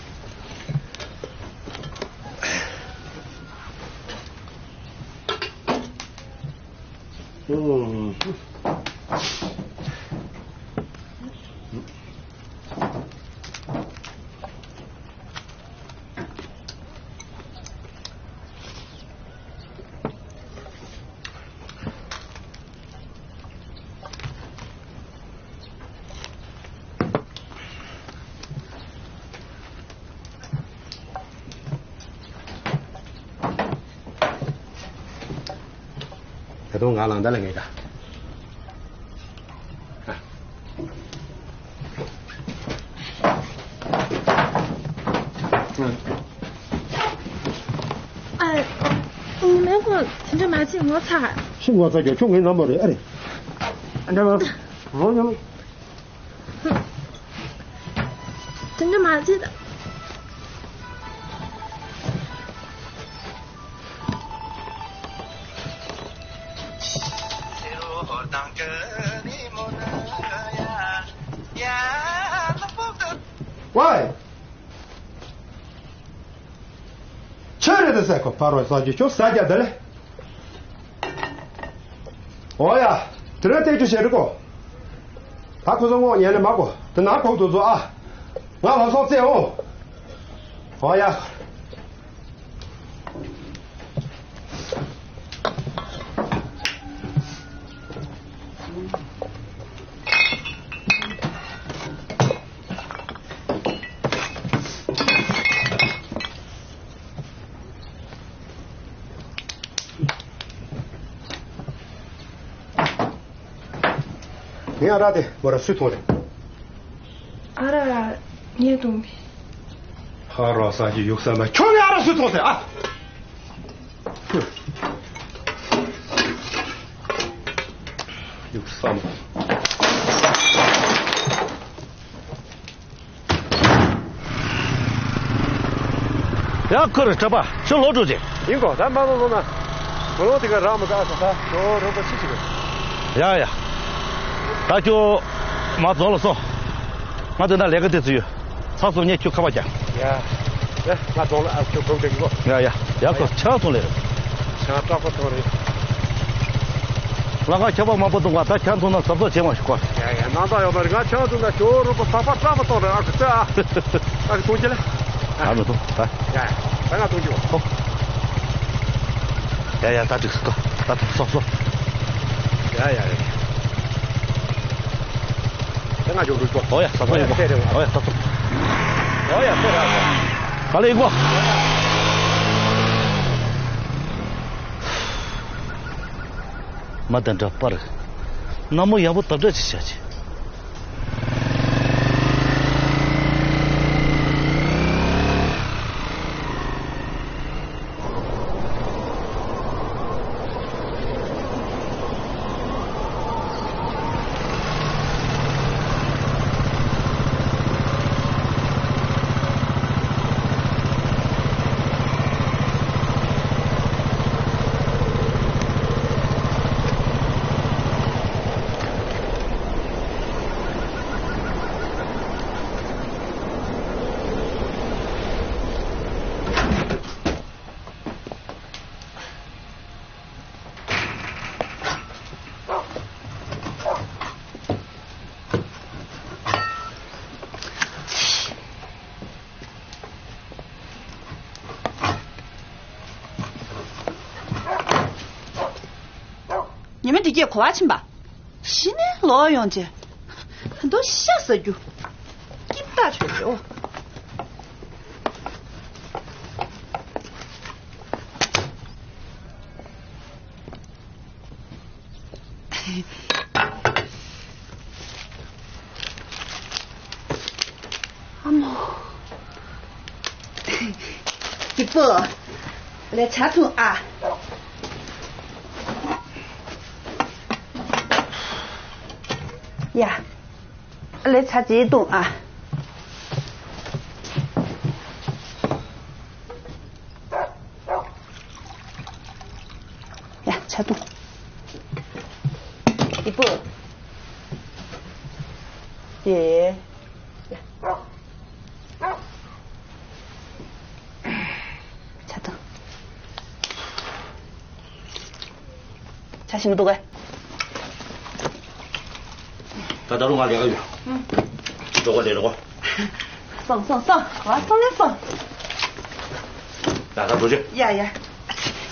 ད་དུང་ང་ལང་ད་ལ་ངེས་ད། ཨ། ཉི་མའི་ཁོང་དེ་འདྲ་མ་བྱེད་ངོ་ཚ། ཤི་ངོ་ཚ་རྒྱུ་ཁྱོད་ངའི་ནང་མ་རེད་ཨ་རེད། ཨ་འདྲ་མ། ངོ་ཉམས། དེ་འདྲ་མ་བྱེད། ཝའི། ཆི་རེད་ད་ཟེར་ཁོ་ཕ་རོལ་སངས་རྒྱས་ཁྱོད་ཟ་རྒྱ་དེ་ལས། ཨོ་ཡ། དེ་རིང་ཏེ་ཅུ་བྱེད་རི་གོ། ད་ཁོ་ཚོ་ངོ་ཉན་ལེ་མ་གོ། དེ་ན་ཁོག་ཏུ་ཚོ་ཨ། ང་ལ་སོགས་ཚེ་འོང་། ཨོ་ཡ། ངས་ཨ་རག་དེ་མོ་ར་སུས་འཐུང་རེད། ཨ་རག་ངས་འཐུང་མི། ཧ་ར་ས་ཞིག་ཡུག་ས་མ་ཁྱོད་ངས་ཨ་རག་སུས་འཐུང་ཟེར་ཨ། ཡུག་ས་མ། ཡ་ཁུར་གྲྭ་པ་ཁྱོད་ལོག་འགྲོ་ཅིག་ཡིན་གོ་ད་མ་ལོ་ལོ་ན། མ་ལོ་དེ་ག་རག་མ་ག་ས་ད་ཁྱོད་རོགས་པ་ཤི་ཤི་གི་ཡ་ཡ། ད་ཁྱོད་མ་རྫོང་ལ་སོང་། ང་དེ་ན་ལས་ཀ་དེ་ཚོ་ཡོད། ཚགས་སོང་ངས་ཁྱོད་ཁ་པར་རྒྱག་ཡ། ཡ་ང་རྫོང་ལ་ཨ་ཁྱོད་སྒོམ་འདྲ་གི་གོ་ཡ་ཡ་ཡ་ཁོ་ཆང་འཐུང་ལེ་རེད། ཆང་སྐྲག་པ་ཐོང་རེད། ལ་ང་ཁྱབ་པ་མང་པོ་འདུག་ག་ད་ཆང་འཐུང་ན་གཟབ་གཟབ་བྱེད་མ་ཤོག་གོ་ཡ་ཡ་ནང་ད་ཡོད་མ་རེད། ང་ཆང་འཐུང་ན་ཁྱོད་རོགས་པ་ཚགས་པ་སྐྲག་པ་ཐོང་རེད། ཨ་ཁུ་ཚོས་ཨ། ཨ་ཁུ་འཐུང་ཅི་ལ། ཨ་མི་འཐུང་ད། ཡ་ཡ་ད་ང་འཐུང་ཅི་གོ་ཧོ། ཡ་ཡ་ད་འགྲིག་སོང་ད་ད་སོག་སོག་ཡ་ཡ་ཡ། ད་ང་འཇོག་འགྲོ་ཤོག་ཨོ་ཡ་གཟབ་གཟབ་ཡོད་པ་ཨོ་ཡ་ད་སོག་ཨོ་ཡ་ད་ར་ག་ལེ་ཡིན་གོ་མ་དང་འདྲ་པར། ན་མོ་ཡག་པོ་དབ་སྒྲ་ཅིག་བྱ་ཅིག་ཉི་མ་འདི་གས་གོ་བ་ཕྱིན་པ། གཞི་ནས་ལོག་ཡོང་རྗེས། ད་དུང་ཤ་ཟ་རྒྱུ། སྐྱིད་ཐག་ཆོད་རེད་འོ། ཨ་མོ། སྐྱིད་པོ། ལས་ཆ་ཐུང་ཨ། ཡ། ལས་ཆ་ཅིག་བཏུང་ཨ། ཡ་ཆ་བཏུང་། སྐྱིད་པོ། ཡེ། ཡ། ཞིག་མི་འདུག་གས། ད་ད་རུང་ང་ལས་ཀ་ཡོད། ཨང་། འགྲོ་གོ་ལས་རོགས། སོང་སོང་སོང་། ཨ་སོང་ལས་སོང་། ད་ད་འགྲོ་རྒྱུ། ཡ་ཡ།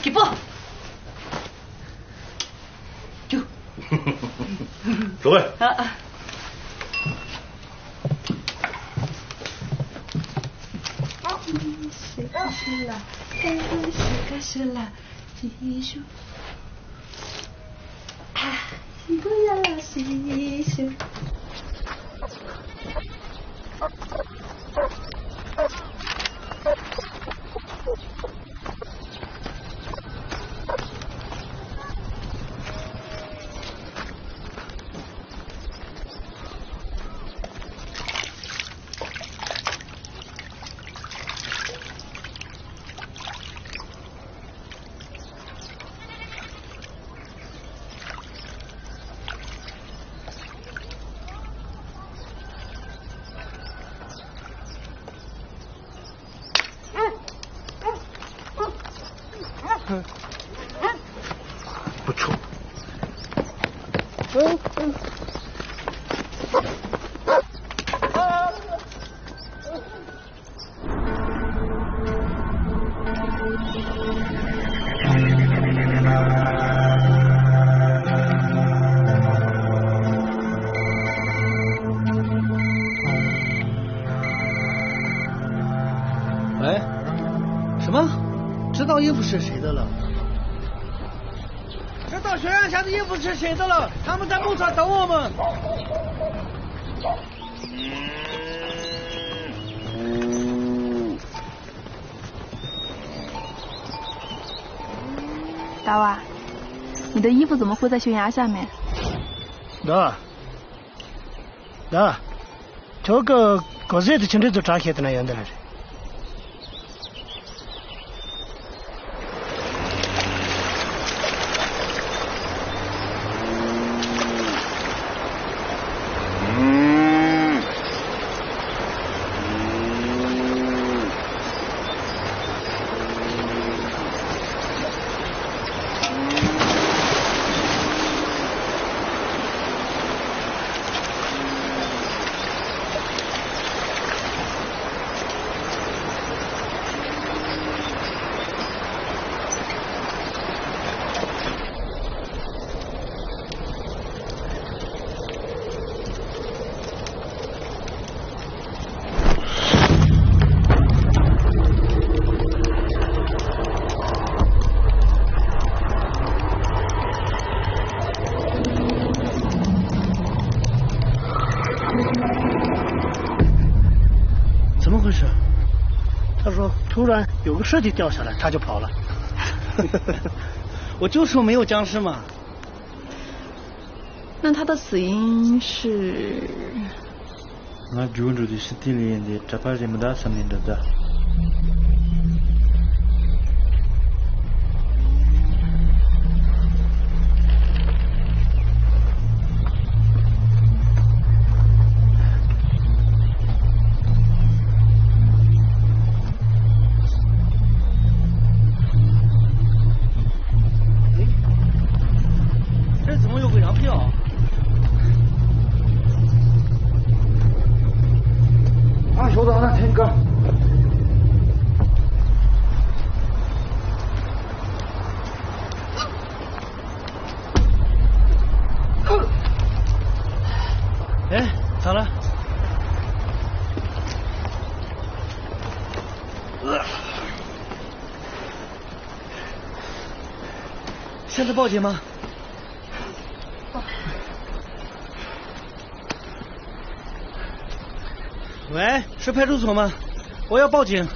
སྐྱིད་པོ། རྒྱུ། འགྲོ་གོ། ཨ་ཨ། ཤི་ཀ་ཤི་ལ། ཤི་ཀ་ཤི་ལ། ཡེ་ཤུ། ཨ། ཤི་ཀ་ཡ་ཤི་ཡེ་ཤུ། ཨེ།什么？知道衣服是谁的了？知道悬崖下的衣服是谁的了？他们在牧场等我们。 大娃，你的衣服怎么会在悬崖下面？ ད། ད། ཁྱོད་ཀྱི་གོ་ཟས་དེ་ཆུ་འདྲེ་ཚོ་བྲག་ཤེད་དེ་ན་ཡོད་འདི་ར་རེད། ཚ་མོ་ཁོ་ཤ། 他说突然有个尸体掉下来，他就跑了。 我就说没有僵尸嘛。 那他的死因是？ ང་རྒྱུགས་འགྲོ་དུས་ཤི་ཏི་ལི་ཡིན་ཏེ་གྲྭ་པ་རེད་མི་འདུག་བསམ་ནས་འདུག་ད། ཨེ། ཚང་ལ། 现在报警吗？ 喂，是派出所吗？我要报警。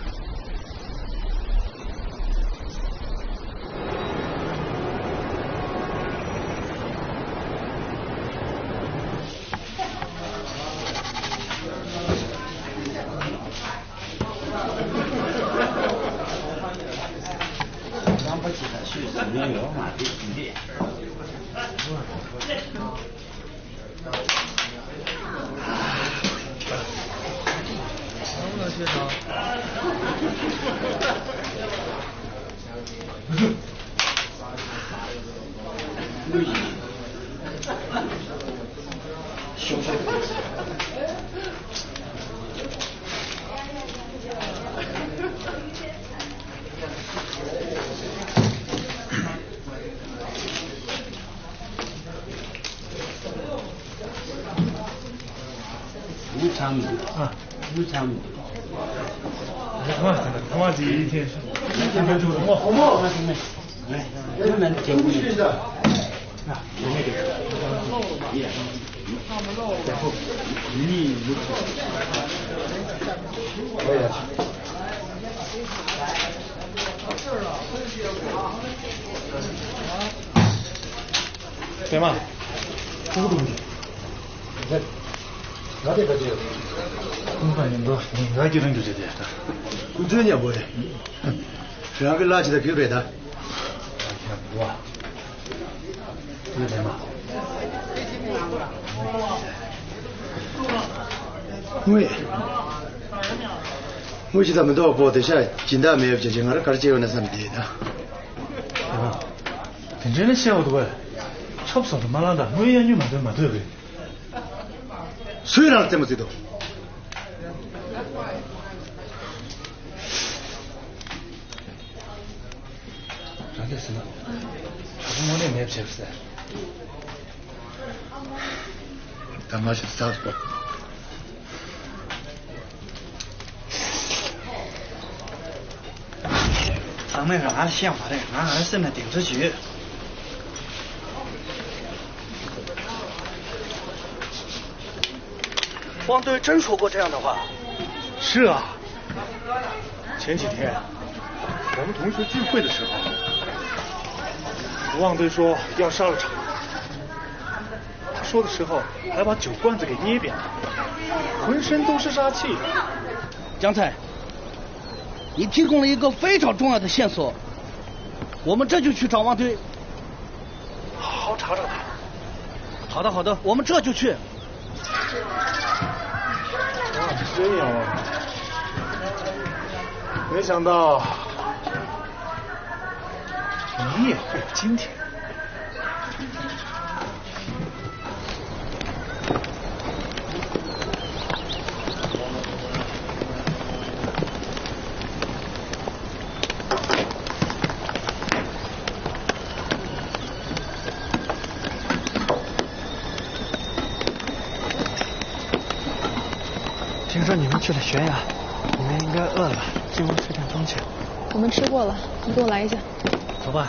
ང་ཚོ་ ཚང་མ་འདུག་ཨ། ལུས་ཚང་མ་འདུག་ལག་མ་ཟེར་ན་ཐ་མ་ཅིག་ཡིན་ཐེངས་ཤིག་ཨ་ཁ་ཆུ་རུ་མོ་ཧོ་མོ་ང་ཚང་མ་ཨེ་མན་ཅན་གུ་ནི་ཨ་ཡ་ཡ་ཡ་ཧོ་ནི་ལུག་ཨ་ཡ། པད་མ། ཀུ་ཀུ་འདུག་འདི། ང་དེ་ག་ཅི་ཡོད། ཀུན་དགའ་མཉམ་དུ་ངས་ང་ཁྱེད་རང་རྒྱུ་བྱས་ཏེ། ཀུན་མཁྱེན་མཉམ་པོ་རེད། རང་གི་ལ་ཅི་ད་གུས་པས་ད། ང་ཁྱེད་རང་འདུག་བ། ཀུན་མཁྱེན་མ། དངུལ། དངུལ་ཅི་ད་མི་འདུག་པོ་དེ་ཤ་སྦྱིན་བདག་མེད་པ་བྱས་ཅིག་ང་རང་གར་སྐྱེལ་ཡོད་ན་བསམ་བསྡད་ད། དེ་འདྲ་ནི་བཤད་འོ་འདུག་བས། ཆོབ་སོང་དུ་མ་ལང་ད་དངུལ་གཡར་ཉོས་མ་འདོད་མ་འདོད་རེད། སུས་རང་ལ་རྩེད་མོ་རྩེ་འདུག་རང་གིས་ཟེར་ན། གྲོགས་པོ་དངོས་གནས་མེད་བྱས་ཟེར། ད་མ་ཤི་ས་སོ། ཚང་མས་རང་ལ་བཤད་མ་རེད། ང་རང་སེམས་ནས་གདེང་ཚོད་ཅིག་ཡོད། 汪队真说过这样的话。是啊，前几天我们同学聚会的时候，汪队说要杀了场。他说的时候还把酒罐子给捏扁了，浑身都是杀气。江菜，你提供了一个非常重要的线索，我们这就去找汪队。好好查查他。好的，好的，我们这就去。 啊，这样啊，没想到你也会今天。 听说你们去了悬崖，你们应该饿了吧？进屋吃点东西。我们吃过了，你给我来一下。走吧。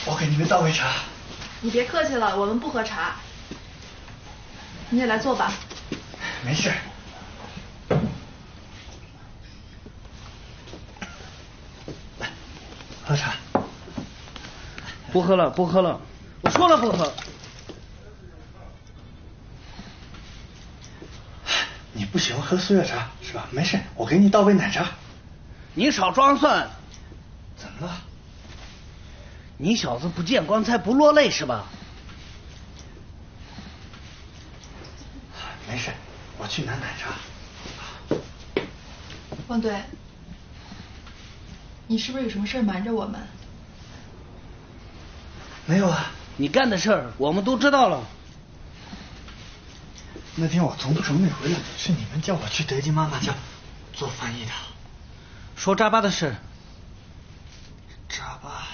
我给你们倒杯茶。你别客气了，我们不喝茶。你也来坐吧。没事。来，喝茶。不喝了，不喝了，我说了不喝。 你不喜欢喝速效茶是吧？没事，我给你倒杯奶茶。你少装蒜。怎么了？你小子不见棺材不落泪是吧？没事，我去拿奶茶。汪队，你是不是有什么事儿瞒着我们？没有啊。你干的事儿我们都知道了。 那天我从中美回来，是你们叫我去德金妈妈家做翻译的。说扎巴的事。扎巴。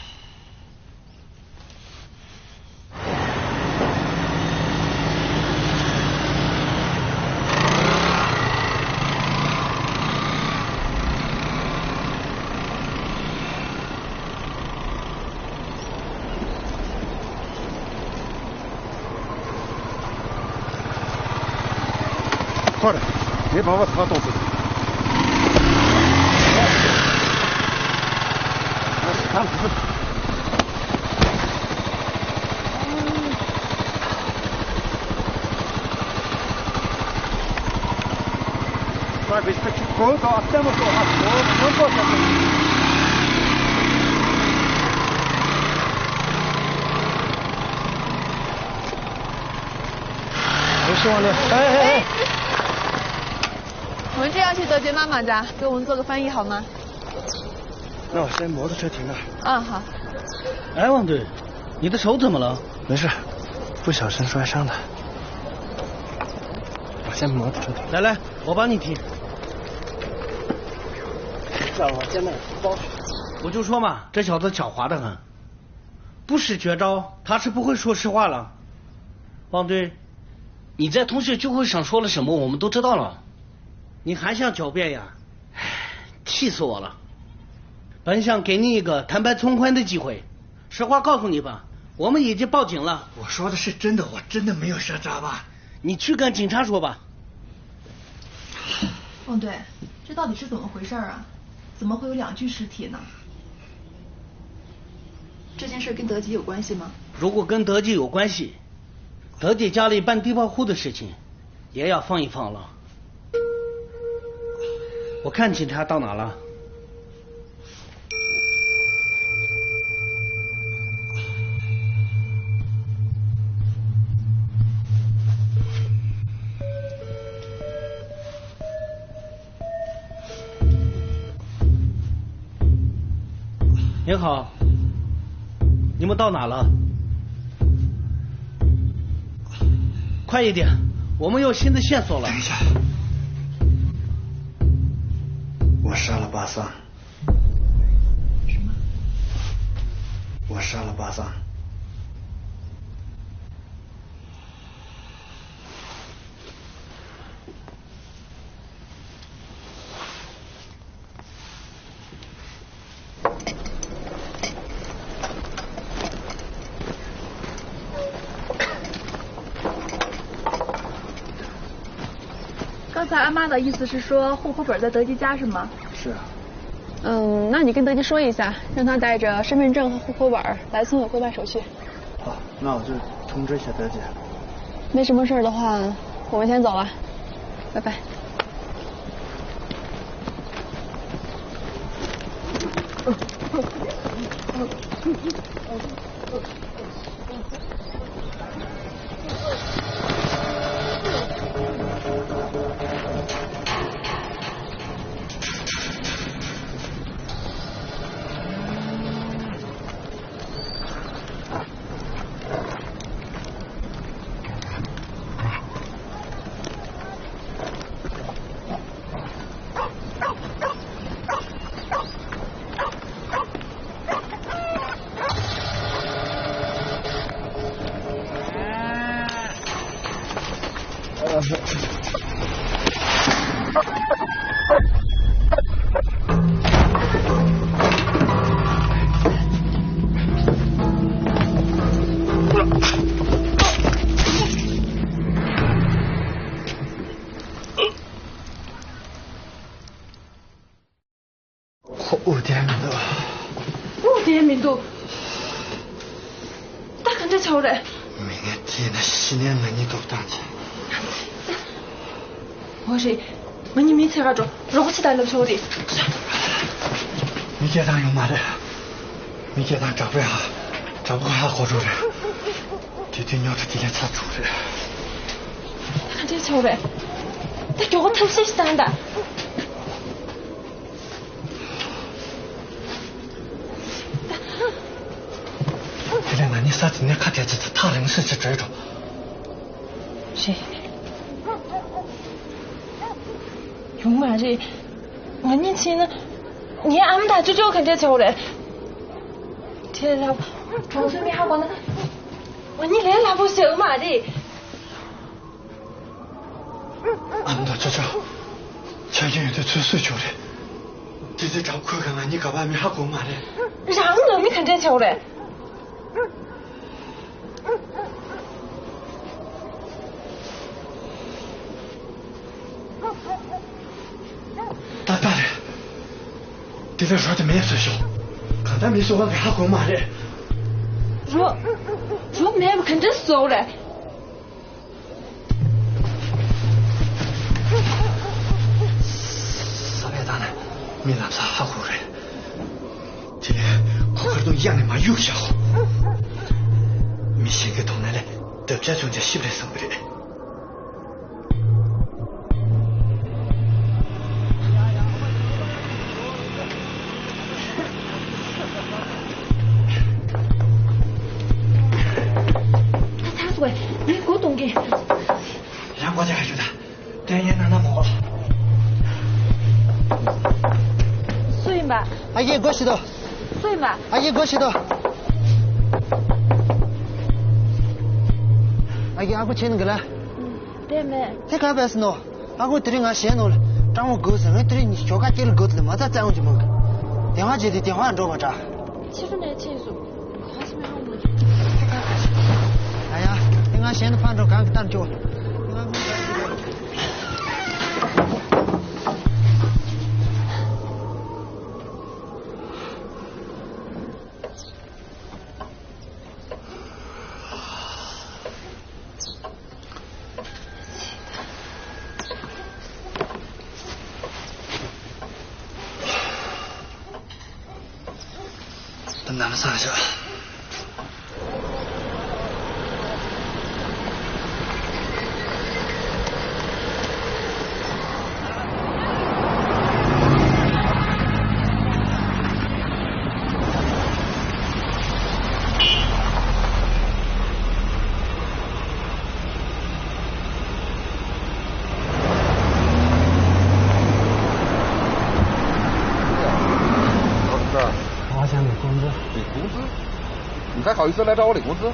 ཁོར། ངའི་བང་བ་ཐག་གཏོང་ཐུབ། ཨ་ཤི་ཐང་ཐུབ།我们这要去德杰妈妈家，给我们做个翻译好吗？那我先摩托车停那儿。啊，好。哎，旺队，你的手怎么了？没事，不小心摔伤的。我先摩托车停。来来，我帮你提。让我现在包。我就说嘛，这小子狡猾的很，不使绝招，他是不会说实话了。旺队，你在同学聚会上说了什么，我们都知道了。你还想狡辩呀？唉，气死我了！本想给你一个坦白从宽的机会，实话告诉你吧，我们已经报警了。我说的是真的，我真的没有啥渣吧？你去跟警察说吧。旺队，这到底是怎么回事啊？怎么会有两具尸体呢？这件事跟德吉有关系吗？如果跟德吉有关系，德吉家里办地保户的事情，也要放一放了。我看警察到哪了。您好，你们到哪了？快一点，我们有新的线索了。等一下，我杀了巴桑。什么？我杀了巴桑。刚才阿妈的意思是说，户口本在德吉家是吗？是啊。嗯，那你跟德吉说一下，让他带着身份证和户口本来村委会办手续。好，那我就通知一下德吉。没什么事的话，我们先走了，拜拜。ཁོ་འུ་དེ་མི་འདུག་འུ་དེ་མི་འདུག་ད་ག་འདྲ་བྱའོ་རེད། མི་ངན་དེ་ན་ཤི་ནས་ང་གཉིས་ཐོབ་ཐང་ཆེ། འོ་རེད། ང་གཉིས་མི་ཚེ་ག་འགྲོ་རོགས་ཅི་ད་ལབ་ཆོག་རེད། མི་སྐྱེ་ཐང་ཡོད་མ་རེད། མི་སྐྱེ་ཐང་དྲག་པོས་ཧ་དྲག་པོ་ཧ་གོ་འགྲོ་རེད། དེ་དུས་ཉོ་ཐུ་དེ་ལས་ཚ་ཚུགས་རེད། ད་ག་འདྲ་བྱའོ་རེད། ད་མགྱོགས་པོ་ཐབས་ཤེས་ཤིག་བཏང་ད། དེ་ལས་ང་གཉིས་ས་དེ་ནས་ཁ་བྲལ་ཚེ་ཐག་རིང་སོད་ཅིག་བྲོས་འགྲོ། རེད། ཡོང་མ་རེད། ང་གཉིས་ཕྱིན་ན་ངའི་ཨ་མ་དང་ཅོ་ཅོ་ག་འདྲ་བྱེད་དགོས་རེད། དེ་ལ་གྲོང་ཚོའི་མི་ཧ་གོ་ན་ང་གཉིས་ལས་སླ་པོ་ཞིག་མ་རེད། ཨ་མ་དང་ཅོ་ཅོ། ཆ་རྐྱེན་ཡོད་དུས་ཚོད་བསུས་ཆོག་རེད། དེ་ཚེ་དྲག་ཁོས་ག་ང་གཉིས་ག་པར་མི་ཧ་གོ་མ་རེད། རང་ནང་མི་ག་འདྲས་བྱེད་དགོས་རེད། ཏག་ཏག་རེད། དེ་ལས་རོ་དེ་མེད་བཟོས་ཤོག་གང་ལྟར་མི་གསོ་བ་གི་ཧ་གོ་མ་རེད། རོ། རོ་མེད་པ་ག་འདྲས་བཟོ་དགོས་རེད། ས་བས་བཏང་ན་མི་ལམ་སང་ཧ་གོ་རེད། དེ་ནས་ཁོ་ཁར་དུང་གཡང་ནས་མ་གཡུག་བཞག་མི་གཞན་གྱི་དོགས་སྣང་ལས་འདབ་ཆགས་ཆུང་ཆ་ཞིབ་རེད་བསམ་གི་རེད། ཝེ། མི་སྒོ་གཏོང་གི། རང་སྒོ་ཅག་ཞུ་ད། དོན་ཡན་ན་ན་མོ། སུ་ཡིན་པ། ཨ་ཡེ་སྒོ་ཕྱེ་དོ། སུ་ཡིན་པ། ཨ་ཡེ་སྒོ་ཕྱེ་དོ། ཨ་ཡེ་ཨ་ཁུ་ཆེན་གི་ལ། དེ་མེད། དེ་ག་བས་ནོ། ཨ་ཁུ་དེ་རིང་ང་གཞས་ནོ་ལ། སྤྲང་བོ་དགོས་ཟེར། ངས་དེ་རིང་ཉི་ཞོ་ཁ་སྐྱེལ་དགོས་ལ་མ་རྩ་བཙལ་འོང་གི་མོ། དེ་བ་བྱེད་དེ་དེ་བ་འགྲོ་བ་འདྲ། ཕྱི་རུ་ནས་ཕྱིན་སོང་། ག་སྨྲས་ཧ་མ་གོ། ཨ་ཡ། དེ་ང་གཞས་ནི་ཕར་འགྲོ། གང་གི་ལྟར་འགྱོ། ད་ནམ་སང་བཞག我想领工资。领工资？你还好意思来找我领工资？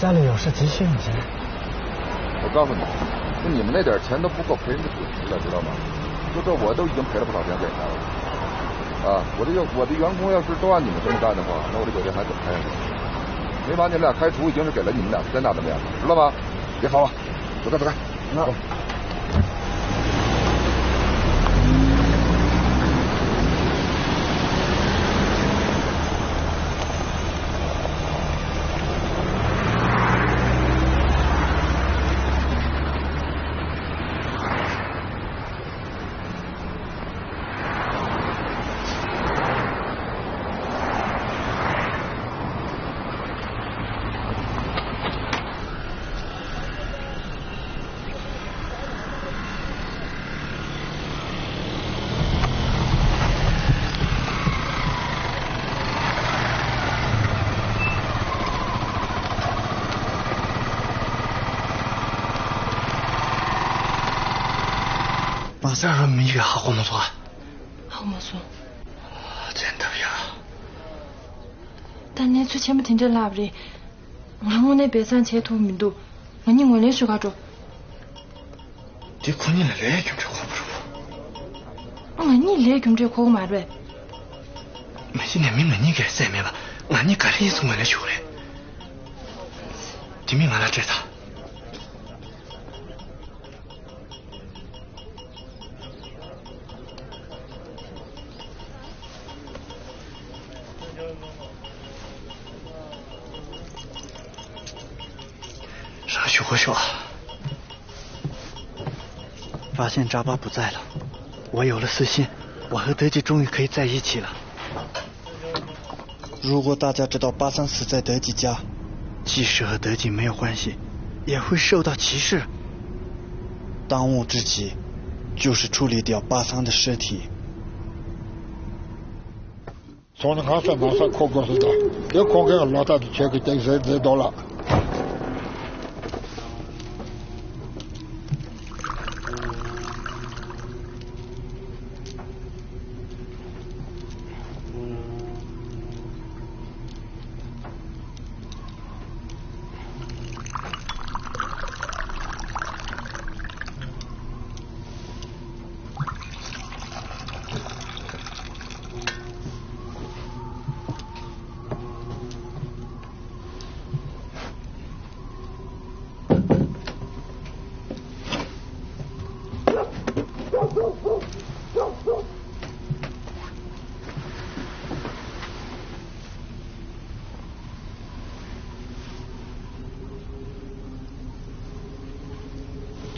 家里有事急需用钱。我告诉你，就你们那点钱都不够赔人家主席了，知道吗？就这我都已经赔了不少钱给人家了。啊，我这要我的员工要是都按你们这么干的话，那我这酒店还怎么开啊？没把你们俩开除，已经是给了你们俩天大的面子，知道吗？别吵了，走开，走开。མ་ཟ་རུ་མི་ཡི་ཧ་གོ་མ་སོང་། ཧ་གོ་མ་སོང་། བཙན་ཐབས་ཡ། ད་གནས་ཚུལ་ཆེན་པོ་དེ་འདྲ་ལབ་རེད། ང་དངོས་གནས་སྦས་གསང་བྱེད་ཐུབ་མི་འདུག་ང་གཉིས་ངོས་ལེན་ཞུ་ག་འགྲོ། དེ་ཁོ་གཉིས་ལ་ལས་རྒྱུ་འབྲས་གོ་བ་རུ། ང་གཉིས་ལས་རྒྱུ་འབྲས་གོ་གི་མ་རེད། མ་གཞི་ནས་མི་ང་གཉིས་ཀས་བསད་མེད་པ། ང་གཉིས་ག་རེ་ཡིན་སོང་ངོས་ལེན་ཞུ་གི་རེད། དེ་མིན་ང་ལ་སྤྲད་ད། རང་ཞུ་གོ་ཤོག 发现扎巴不在了，我有了私心，我和德吉终于可以在一起了。如果大家知道巴桑死在德吉家，即使和德吉没有关系，也会受到歧视。当务之急就是处理掉巴桑的尸体。 སོང་ན་ང་ས་ང་ས་ཁོ་དགོས་སོ་ད། དེ་ཁོང་གིས་ལོ་ཏོག་དེ་ཁྱེད་ཀྱི་སྟེགས་ཟེར་ཟེར་དོ་ལ།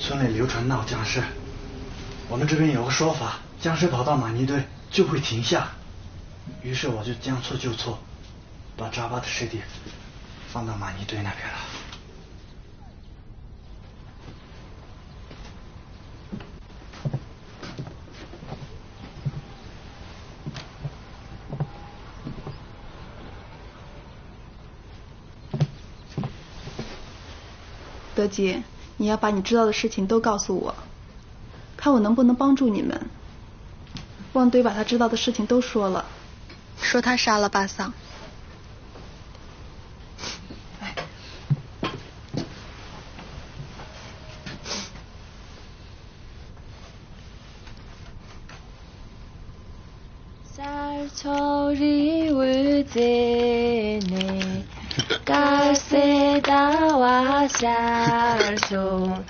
村里流传闹僵尸，我们这边有个说法，僵尸跑到玛尼堆就会停下。于是我就将错就错，把扎巴的尸体放到玛尼堆那边了。 ད་ 德吉，你要把你知道的事情都告诉我，看我能不能帮助你们。旺堆把他知道的事情都说了。说他杀了巴桑。 གསར་ཚོགས་རི་བོའི་རྩེ་ནས། དཀར་གསལ་ཟླ་བ་ཤར་བྱུང་།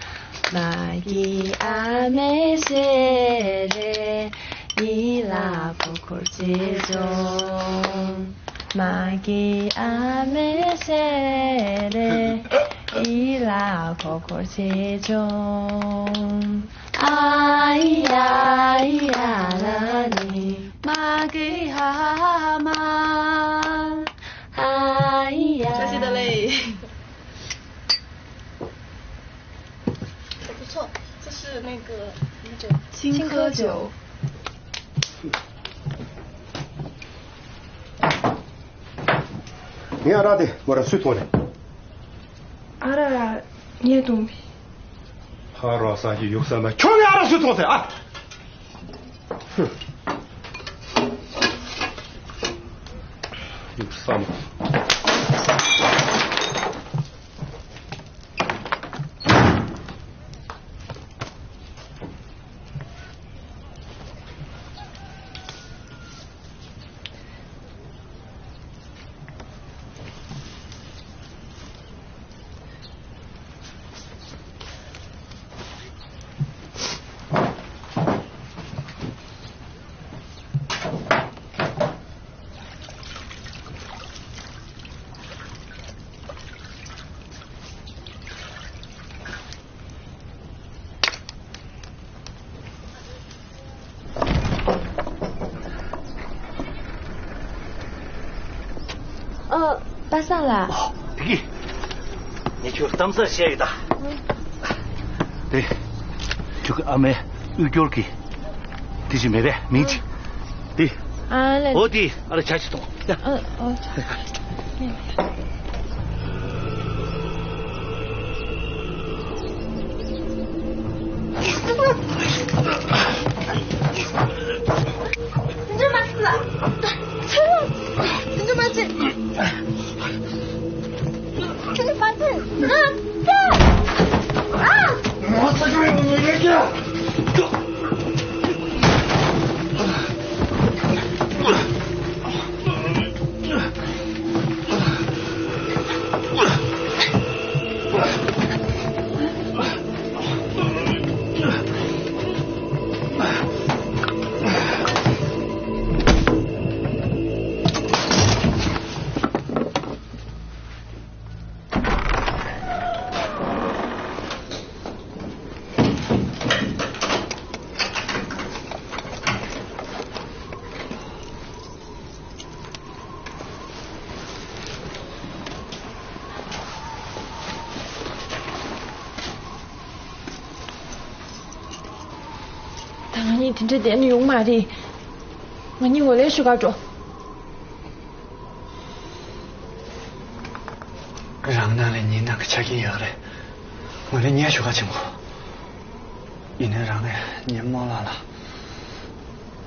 མ་གི་ཨ་མའི་ཞལ་རས། ཡིད་ལ་ཕོ་འཁོར་ཆེ་བྱུང་། མ་གི་ཨ་མའི་ཞལ་རས། ཡིད་ལ་ཕོ་འཁོར་ཆེ་བྱུང་། ཨ་ཡ་ཡ་ལ་ནི། མ་གི་ཧ་མ། ཨ་ཡ། 谢谢的嘞。还不错，这是那个那种青稞酒。 ངའི་ཨ་རག་དེ་མོ་ར་སུས་འཐུང་རེད། ཨ་རག་ངས་འཐུང་བས། ཧ་རོ་ས་ཞིག་ཡོད་ས་ན་ཁྱོད་ངའི་ཨ་རག་སུས་འཐུང་ཟེར་ཨ། ཧུམ། ཡོད་ས་མ། ཨ། པ་སངས་ལགས། ཨོ། བདེ་སྐྱིད། ངས་ཁྱོད་གཏམ་གསར་བཤད་ཡོད་ད། དེ། ཁྱོད་ཀྱི་ཨ་མའི་དབུལ་སྐྱོར་གྱི། དེ་ཅི་མེད་པས་མིང་ཅི། དེ། ཨ་ལེ། ཨོ་དེ་ཨ་ལེ་ཇ་ཅིག་འཐུང་། ཡ། ཨ། ཨོ། ད་ང་གཉིས་དེ་འདྲ་བསྡད་ན་ཡོང་མ་རེད། ང་གཉིས་ངོས་ལེན་ཞུ་ག་འགྲོ། རང་ནང་ལ་ཉིན་ནང་གི་ཆ་རྐྱེན་ཡོད་རེད། ངོས་ལེན་ངས་ཞུ་ག་ཆེན་པོ། ཡིན་ནའི་རང་གིས་ངའི་རྨོ་ལགས་ལ་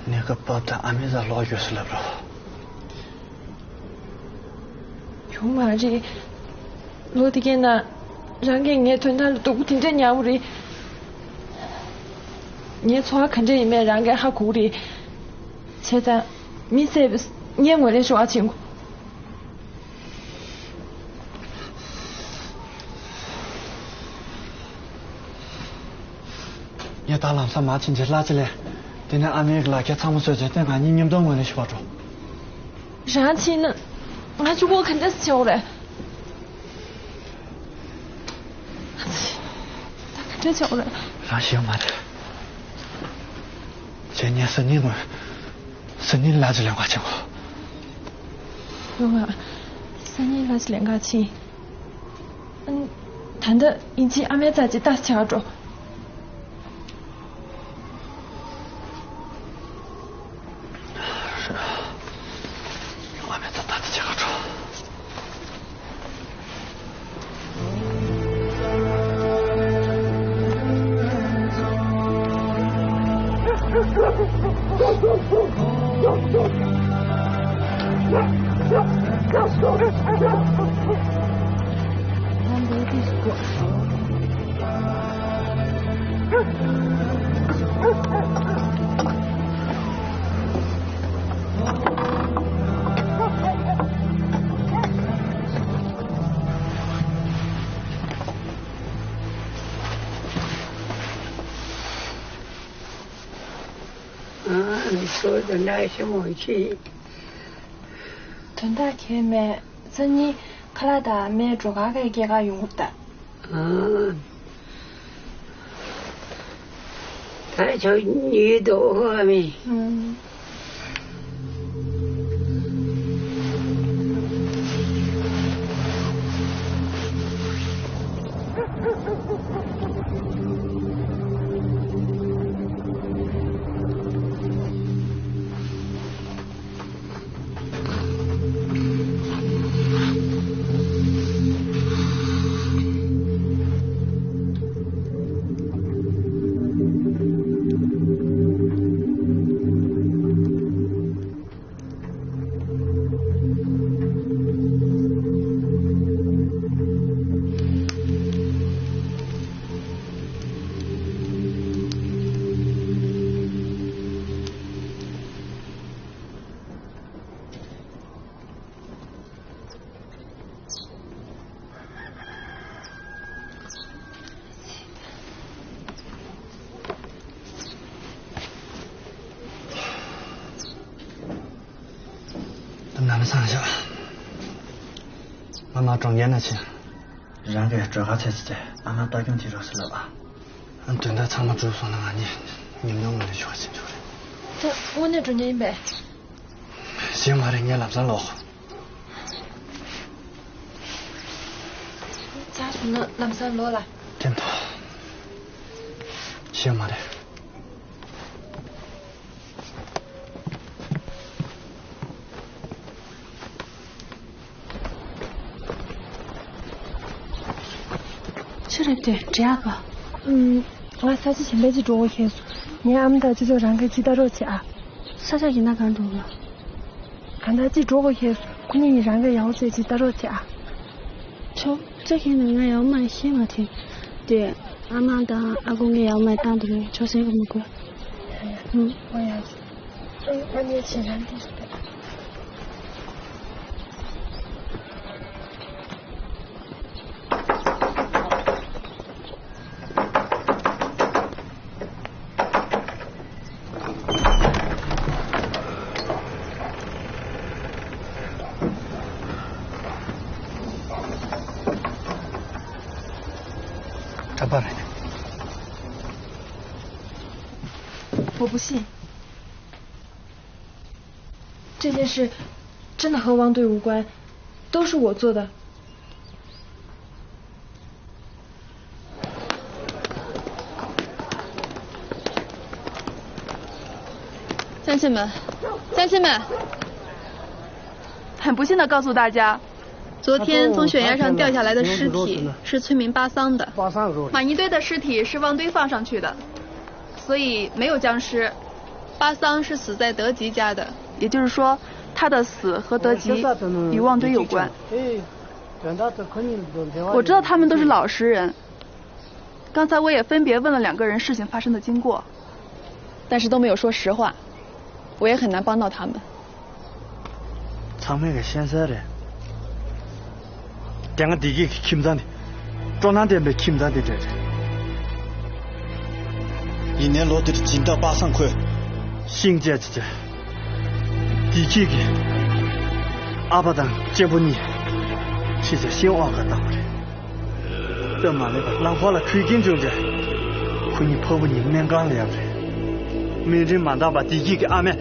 གནས་སྐབས་བབ་དང་ཨ་མའི་རྩར་ལོག་དགོས་ཟེར་ལབ་རོགས། ཡོང་མ་རེད། ལོ་དེ་གའི་ནང་རང་གིས་ངའི་དོན་དག་ལ་སྡུག་པོ་དེ་འདྲ་མྱངས་པ་རེད། ངའི་འཚོ་བ་ག་འདྲ་ཡིན་མིན་རང་གིས་ཧ་གོ་གི་རེད། བྱས་ཙང་མི་བསད་པ་ངས་ངོས་ལེན་ཞུ་བ་བྱེད་དགོས། ངས་ད་ལམ་སང་མར་ཕྱིན་རྗེས་གླ་ཆ་ལེན། དེ་ནས་ཨ་མའི་ལག་ཁྱེར་ཚང་མ་བཟོས་རྗེས་དེ་ང་གཉིས་མཉམ་དུ་ངོས་ལེན་ཞུ་བར་འགྲོ། རང་ཕྱིན་ན་ང་གཅིག་པོ་ག་འདྲ་སེ་བྱེད་དགོས་རེད། ད་ག་འདྲ་བྱེད་དགོས་རེད། རང་ཤེས་ཡོད་མ་རེད། བྱས་ངས་སང་ཉིན་ངོས། སང་ཉིན་གླ་ཆ་ལེན་ག་ཕྱིན་གོ། ཡོང་ང་། སང་ཉིན་གླ་ཆ་ལེན་ག་ཕྱིན། ཨ་ནི། ད་ལྟ་ཡིན་གཅིག་ཨ་མའི་རྩར་ཅིག་ལྟ་ཆ་འགྲོ། ཨ་མའི་རྩར་ལྟ་ཆ་འགྲོ། ཨ། མི་ཚོ་དོན་དག་ཞིག་མོ་ཆེ། དོན་དག་གལ་མེད། སང་ཉིན་ཁ་ལག་དང་སྨན་སྒྲོལ་དཀར་གྱི་སྐྱེས་སྐར་ཡོང་གི་རེད་ད། ཨ། ད་ཆོག་ཉིད་དུ་ཨོ་མི། ཨུམ། ད་ནམ་སང་ཞོག་ཨ་མ་གྲོངས་མཁན་ན་ཆེ། རང་གིས་སྒྲོལ་དཀར་ཚེ་ཚེ་ཨ་མ་ལྟ་སྐྱོང་བྱེད་རོགས་ཟེར་ལབ་ཨ། དོན་དག་ཚང་མ་གྲུབ་སོང་ན་ང་གཉིས་ཉམས་མྱོང་མི་ལས་ཆོག་ཟིན་ཆོག་རེད། ད་དངོས་གནས་འགྲོ་མཁན་ཡིན་པས། གཞན་མ་རེད། ངས་ལམ་སང་ལོག་ཚར་སོང་ན་ལམ་སང་ལོག་ལ། ཕན་ཐོགས། གཞན་མ་རེད། ཆི་རེད་དེ་འདྲ་ག་ཨུམ། ང་ས་ཆ་གཞན་པ་ཅིག་འགྲོ་དགོས་ཁེལ་སོང་། ངའི་ཨ་མ་དང་ཅི་ཚོ་རང་གི་ཅི་ལྟ་རོགས་བྱེད་ཨ། ས་ཆ་གཞན་ན་གང་འགྲོ་ག་གང་ལྟར་ཅིག་འགྲོ་དགོས་ཁེལ་སོང་། ཁོ་གཉིས་ཀྱིས་རང་གི་ཡག་པོ་བྱས་ཅིག་ལྟ་རོགས་བྱེད་ཨ། ཆོག་ཅི་ཁེལ་ན་ང་ཡག་པོ་མ་ཤེས་མ་ཐེ། དེ་ཨ་མ་དང་ཨ་ཁུ་ངས་ཡག་པོ་མ་བཏང་འདུག་ཆོག་སེ་གི་མི་དགོས། ཨུམ། ཨོ་ཡ། ཨ་ནི་ཁྱེད་རང་འདི་རེད། འདྲ་པར་རེད། 我不信。这件事真的和汪队无关，都是我做的。乡亲们，乡亲们，很不幸地告诉大家，昨天从悬崖上掉下来的尸体是村民巴桑的，马尼堆的尸体是汪堆放上去的。 所以没有僵尸。巴桑是死在德吉家的，也就是说，他的死和德吉与旺堆有关。我知道他们都是老实人，刚才我也分别问了两个人事情发生的经过，但是都没有说实话，我也很难帮到他们。 ཚང་མས་ཀྱི་ཤེས་གསལ་རེད། དེ་སྔ་བདེ་སྐྱིད་ཀྱི་ཁྱིམ་ཚང་དེ་སྤྲོ་སྣང་ལྡན་པའི་ཁྱིམ་ཚང་དེ་འདྲ་རེད། ཡིན་ནའི་ལོ་འདིར་སྦྱིན་བདག་པ་སངས་ཁོས་ཤིང་བཅད་ཅི་བྱས། བདེ་སྐྱིད་ཀྱི་ཨ་ཕ་དང་གཅེན་པོ་གཉིས་ཁྲིད་བྱས་ཤིང་འོག་ག་བཏང་བ་རེད། སྟབས་མ་ལེགས་པར་རླངས་འཁོར་ལ་འཁྲུལ་རྐྱེན་བྱུང་རྗེས། ཁོ་གཉིས་ཕ་བུ་གཉིས་སྨན་ཁང་ལ་ཡར་བ་རེད། སྨན་རིན་མ་འདང་བར་བདེ་སྐྱིད་ཀྱི་ཨ་མས།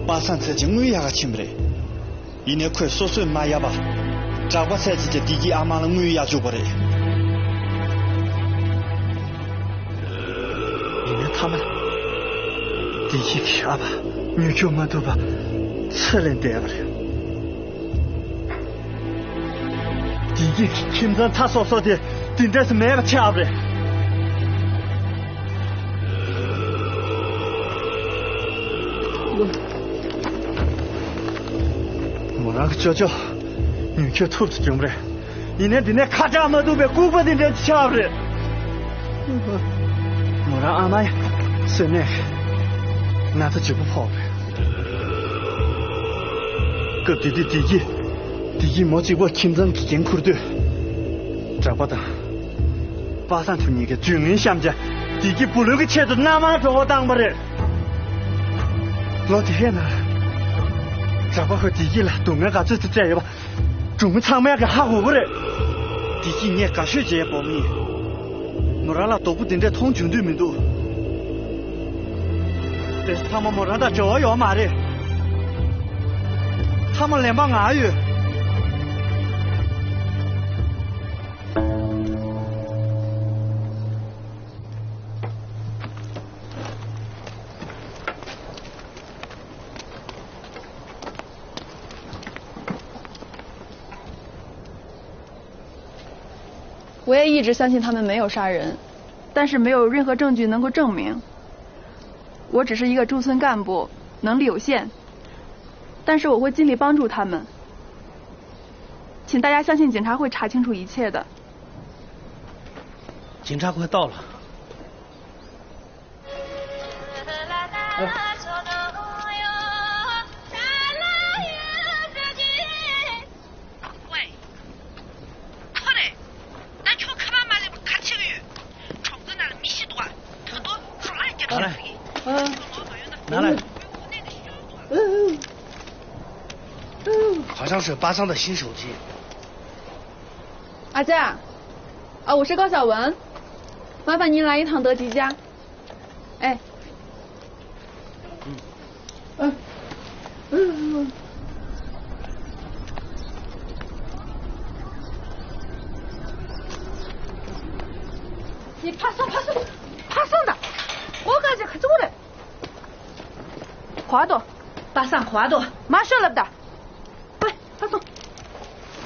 པ་སངས་ཚེ་གཅིག་དངུལ་གཡར་ག་ཕྱིན་པ་རེད། ཡིན་ནའི་ཁོས་སོ་སོས་མ་གཡར་བར། གྲྭ་པ་ཚེ་གཅིག་གིས་བདེ་སྐྱིད་ཨ་མ་ལ་དངུལ་གཡར་བཅུག་པ་རེད། ཡིན་ནའི་མཐའ་མར། བདེ་སྐྱིད་ཀྱི་ཨ་ཕ་མྱུར་སྐྱོབ་མ་ཐུབ་པར་ཚེ་ལས་འདས་པ་རེད། བདེ་སྐྱིད་ཀྱི་ཁྱིམ་ཚང་ཚ་སོབ་སོབ་དེ་འདི་འདྲས་སུ་མེད་པ་ཆགས་པ་རེད། མོ་རང་གི་ཅོ་ཅོ་མྱུར་སྐྱོབ་ཐུབ་ཏུ་བྱུང་བ་རེད། ཡིན་ནའི་འདི་ནས་ཁ་གྲག་མ་ཐུབ་པའི་ལྐུགས་པ་འདི་འདྲ་ཆགས་པ་རེད། མོ་རང་ཨ་མ་ཡ་གསོན་ནས་ན་ཚ་ལྗིད་པོ་ཕོག་རེད། སྐབས་དེ་དུས་བདེ་སྐྱིད་བདེ་སྐྱིད་མོ་གཅིག་པོ་ཁྱིམ་ཚང་གི་འགན་འཁུར་དུས། གྲགས་པ་དང་པ་སངས་ཁྱོད་གཉིས་ཀས་ཇུས་ངན་བཤམས་བྱས་བདེ་སྐྱིད་བུ་ལོན་གྱི་ཆེད་དུ་མནའ་མར་གྲོ་བོ་བཏང་པ་རེད། ལོ་དེ་ཧེ་ན། གྲགས་པ་ཁོས་བདེ་སྐྱིད་ལ་སྡུག་བསྔལ་ག་ཚོད་ཅིག་སྤྲད་ཡོད་པ། སྒྲུང་ཚང་མས་གི་ཧ་གོ་གི་རེད། བདེ་སྐྱིད་ངས་དགའ་ཤོས་བྱས་སྤོ་མི་ཡིན། མོ་རང་ལ་སྡུག་པོ་དེ་འདྲས་མཐོང་བྱུང་དུས་མི་འདུག་དེ་ཚང་མ་མོ་རང་དང་འབྲེལ་བ་ཡོད་མ་རེད། ཐ་མ་ལན་པ་ང་ཡོད། 我也一直相信他们没有杀人，但是没有任何证据能够证明。我只是一个中层干部，能力有限，但是我会尽力帮助他们。请大家相信警察会查清楚一切的。警察快到了。 喂，快嘞！那球看妈妈那边看体育，窗子那里没洗多，头多出来就出来。拿来。好像是巴桑的新手机。阿姐，啊，我是高晓雯，麻烦您来一趟德吉家。 哎。嗯。嗯。嗯。你怕啥？怕啥？怕啥的？我感觉可怎么了？快点，把伞快点，马上来不得。 喂，快走。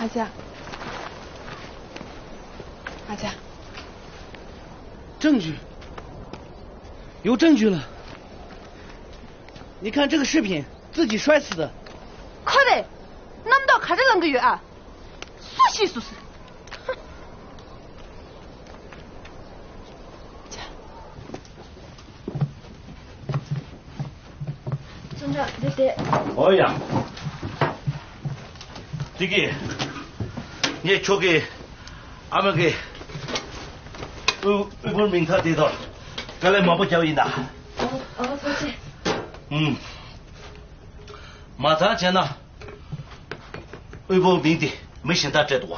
阿姐，阿姐，证据，有证据了。你看这个视频，自己摔死的。快点，那么多卡着啷个有啊？速去速去。 村长，对对。ཨོ་ཡ། ཏི་ཀི། ངས་ཁྱོད་ཀྱི་ཨ་མ་གི་དབུལ་དབུལ་པོར་མིང་ཐག་དེ་དང་དཀའ་ལས་མང་པོ་བརྒྱབ་ཡིན་ད། ཨོ་ཨོ་ཐུགས་རྗེ། ཨུམ། མ་ཚང་བྱས་ན། དབུལ་པོ་མིང་དེ་མི་གཞན་དག་སྤྲད་འདུག་བ།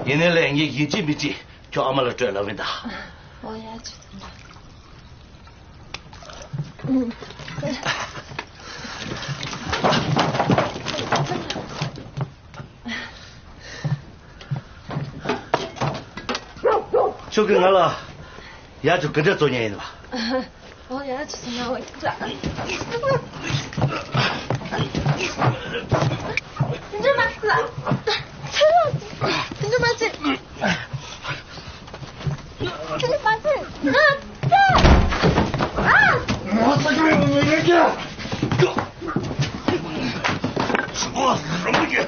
ཡིན་ནའི་ལས་ངས་ཡིན་གཅིག་མིན་གཅིག་ཁྱོད་ཨ་མ་ལ་སྤྲོད་ལབ་ཡིན་ད། ཨོ་ཡ་ཆུ་ཚང་། ཁྱོད་ཀྱིས་ང་ལ་ཡ་ཆུ་ག་འདྲ་བཙོ་མཁན་ཡིན་པ། ཨོ་ཡ་ཆུ་ཚང་ན་འོ་ཡ། འདི་འདྲ་མ་ཟེར། འདི་འདྲ་མ་ཟེར། འདི་འདྲ་མ་ཟེར། ང་ད། ཨ། ང་ས་ཆ་ཡོང་ངེས་ཀྱི། ཨོ་རང་གི།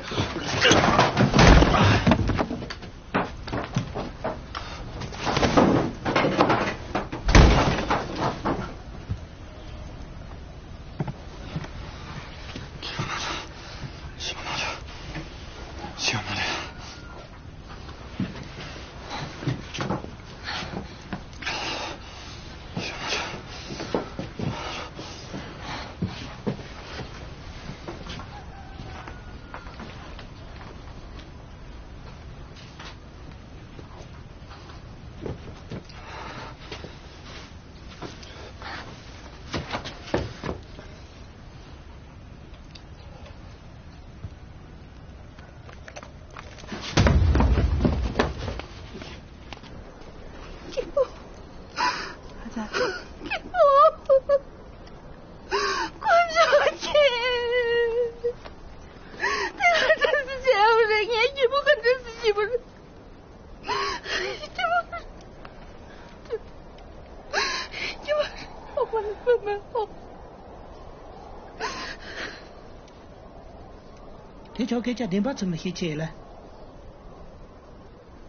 དེ་ཆོག་སྐད་ཆ་བདེན་པ་ཚུལ་ལ་བཤད་ཆེ་ལ།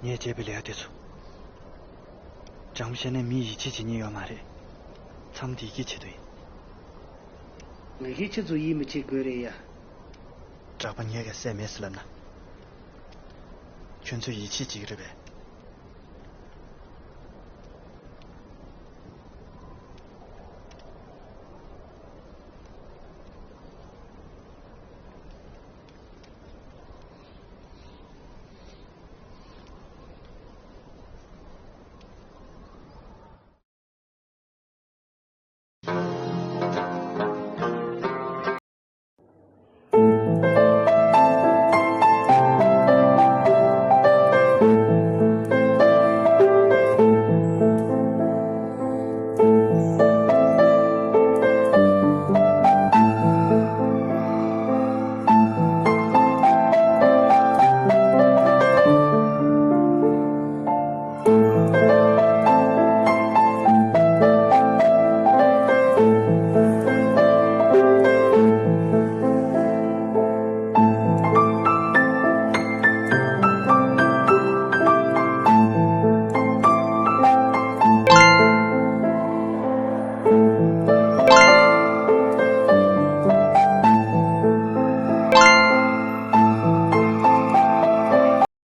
ངས་བྱས་པའི་ལས་ཀ་དེ་ཚོ། དྲང་པོ་བཤད་ན་མིས་ཡིད་ཆེས་བྱེད་ཉེན་ཡོད་མ་རེད། ཚང་མ་བདེ་སྐྱིད་ཆེད་དུ་ཡིན། ང་ཁྱེད་ཆ་ཚོ་ཡིད་མི་ཆེས་དགོས་རེད་ཡ། གྲགས་པ་ངས་ག་སྲས་མེད་ཟེར་ལབ་ན། ཁྱོད་ཚོས་ཡིད་ཆེས་བྱེད་ཀྱི་རེད་པས།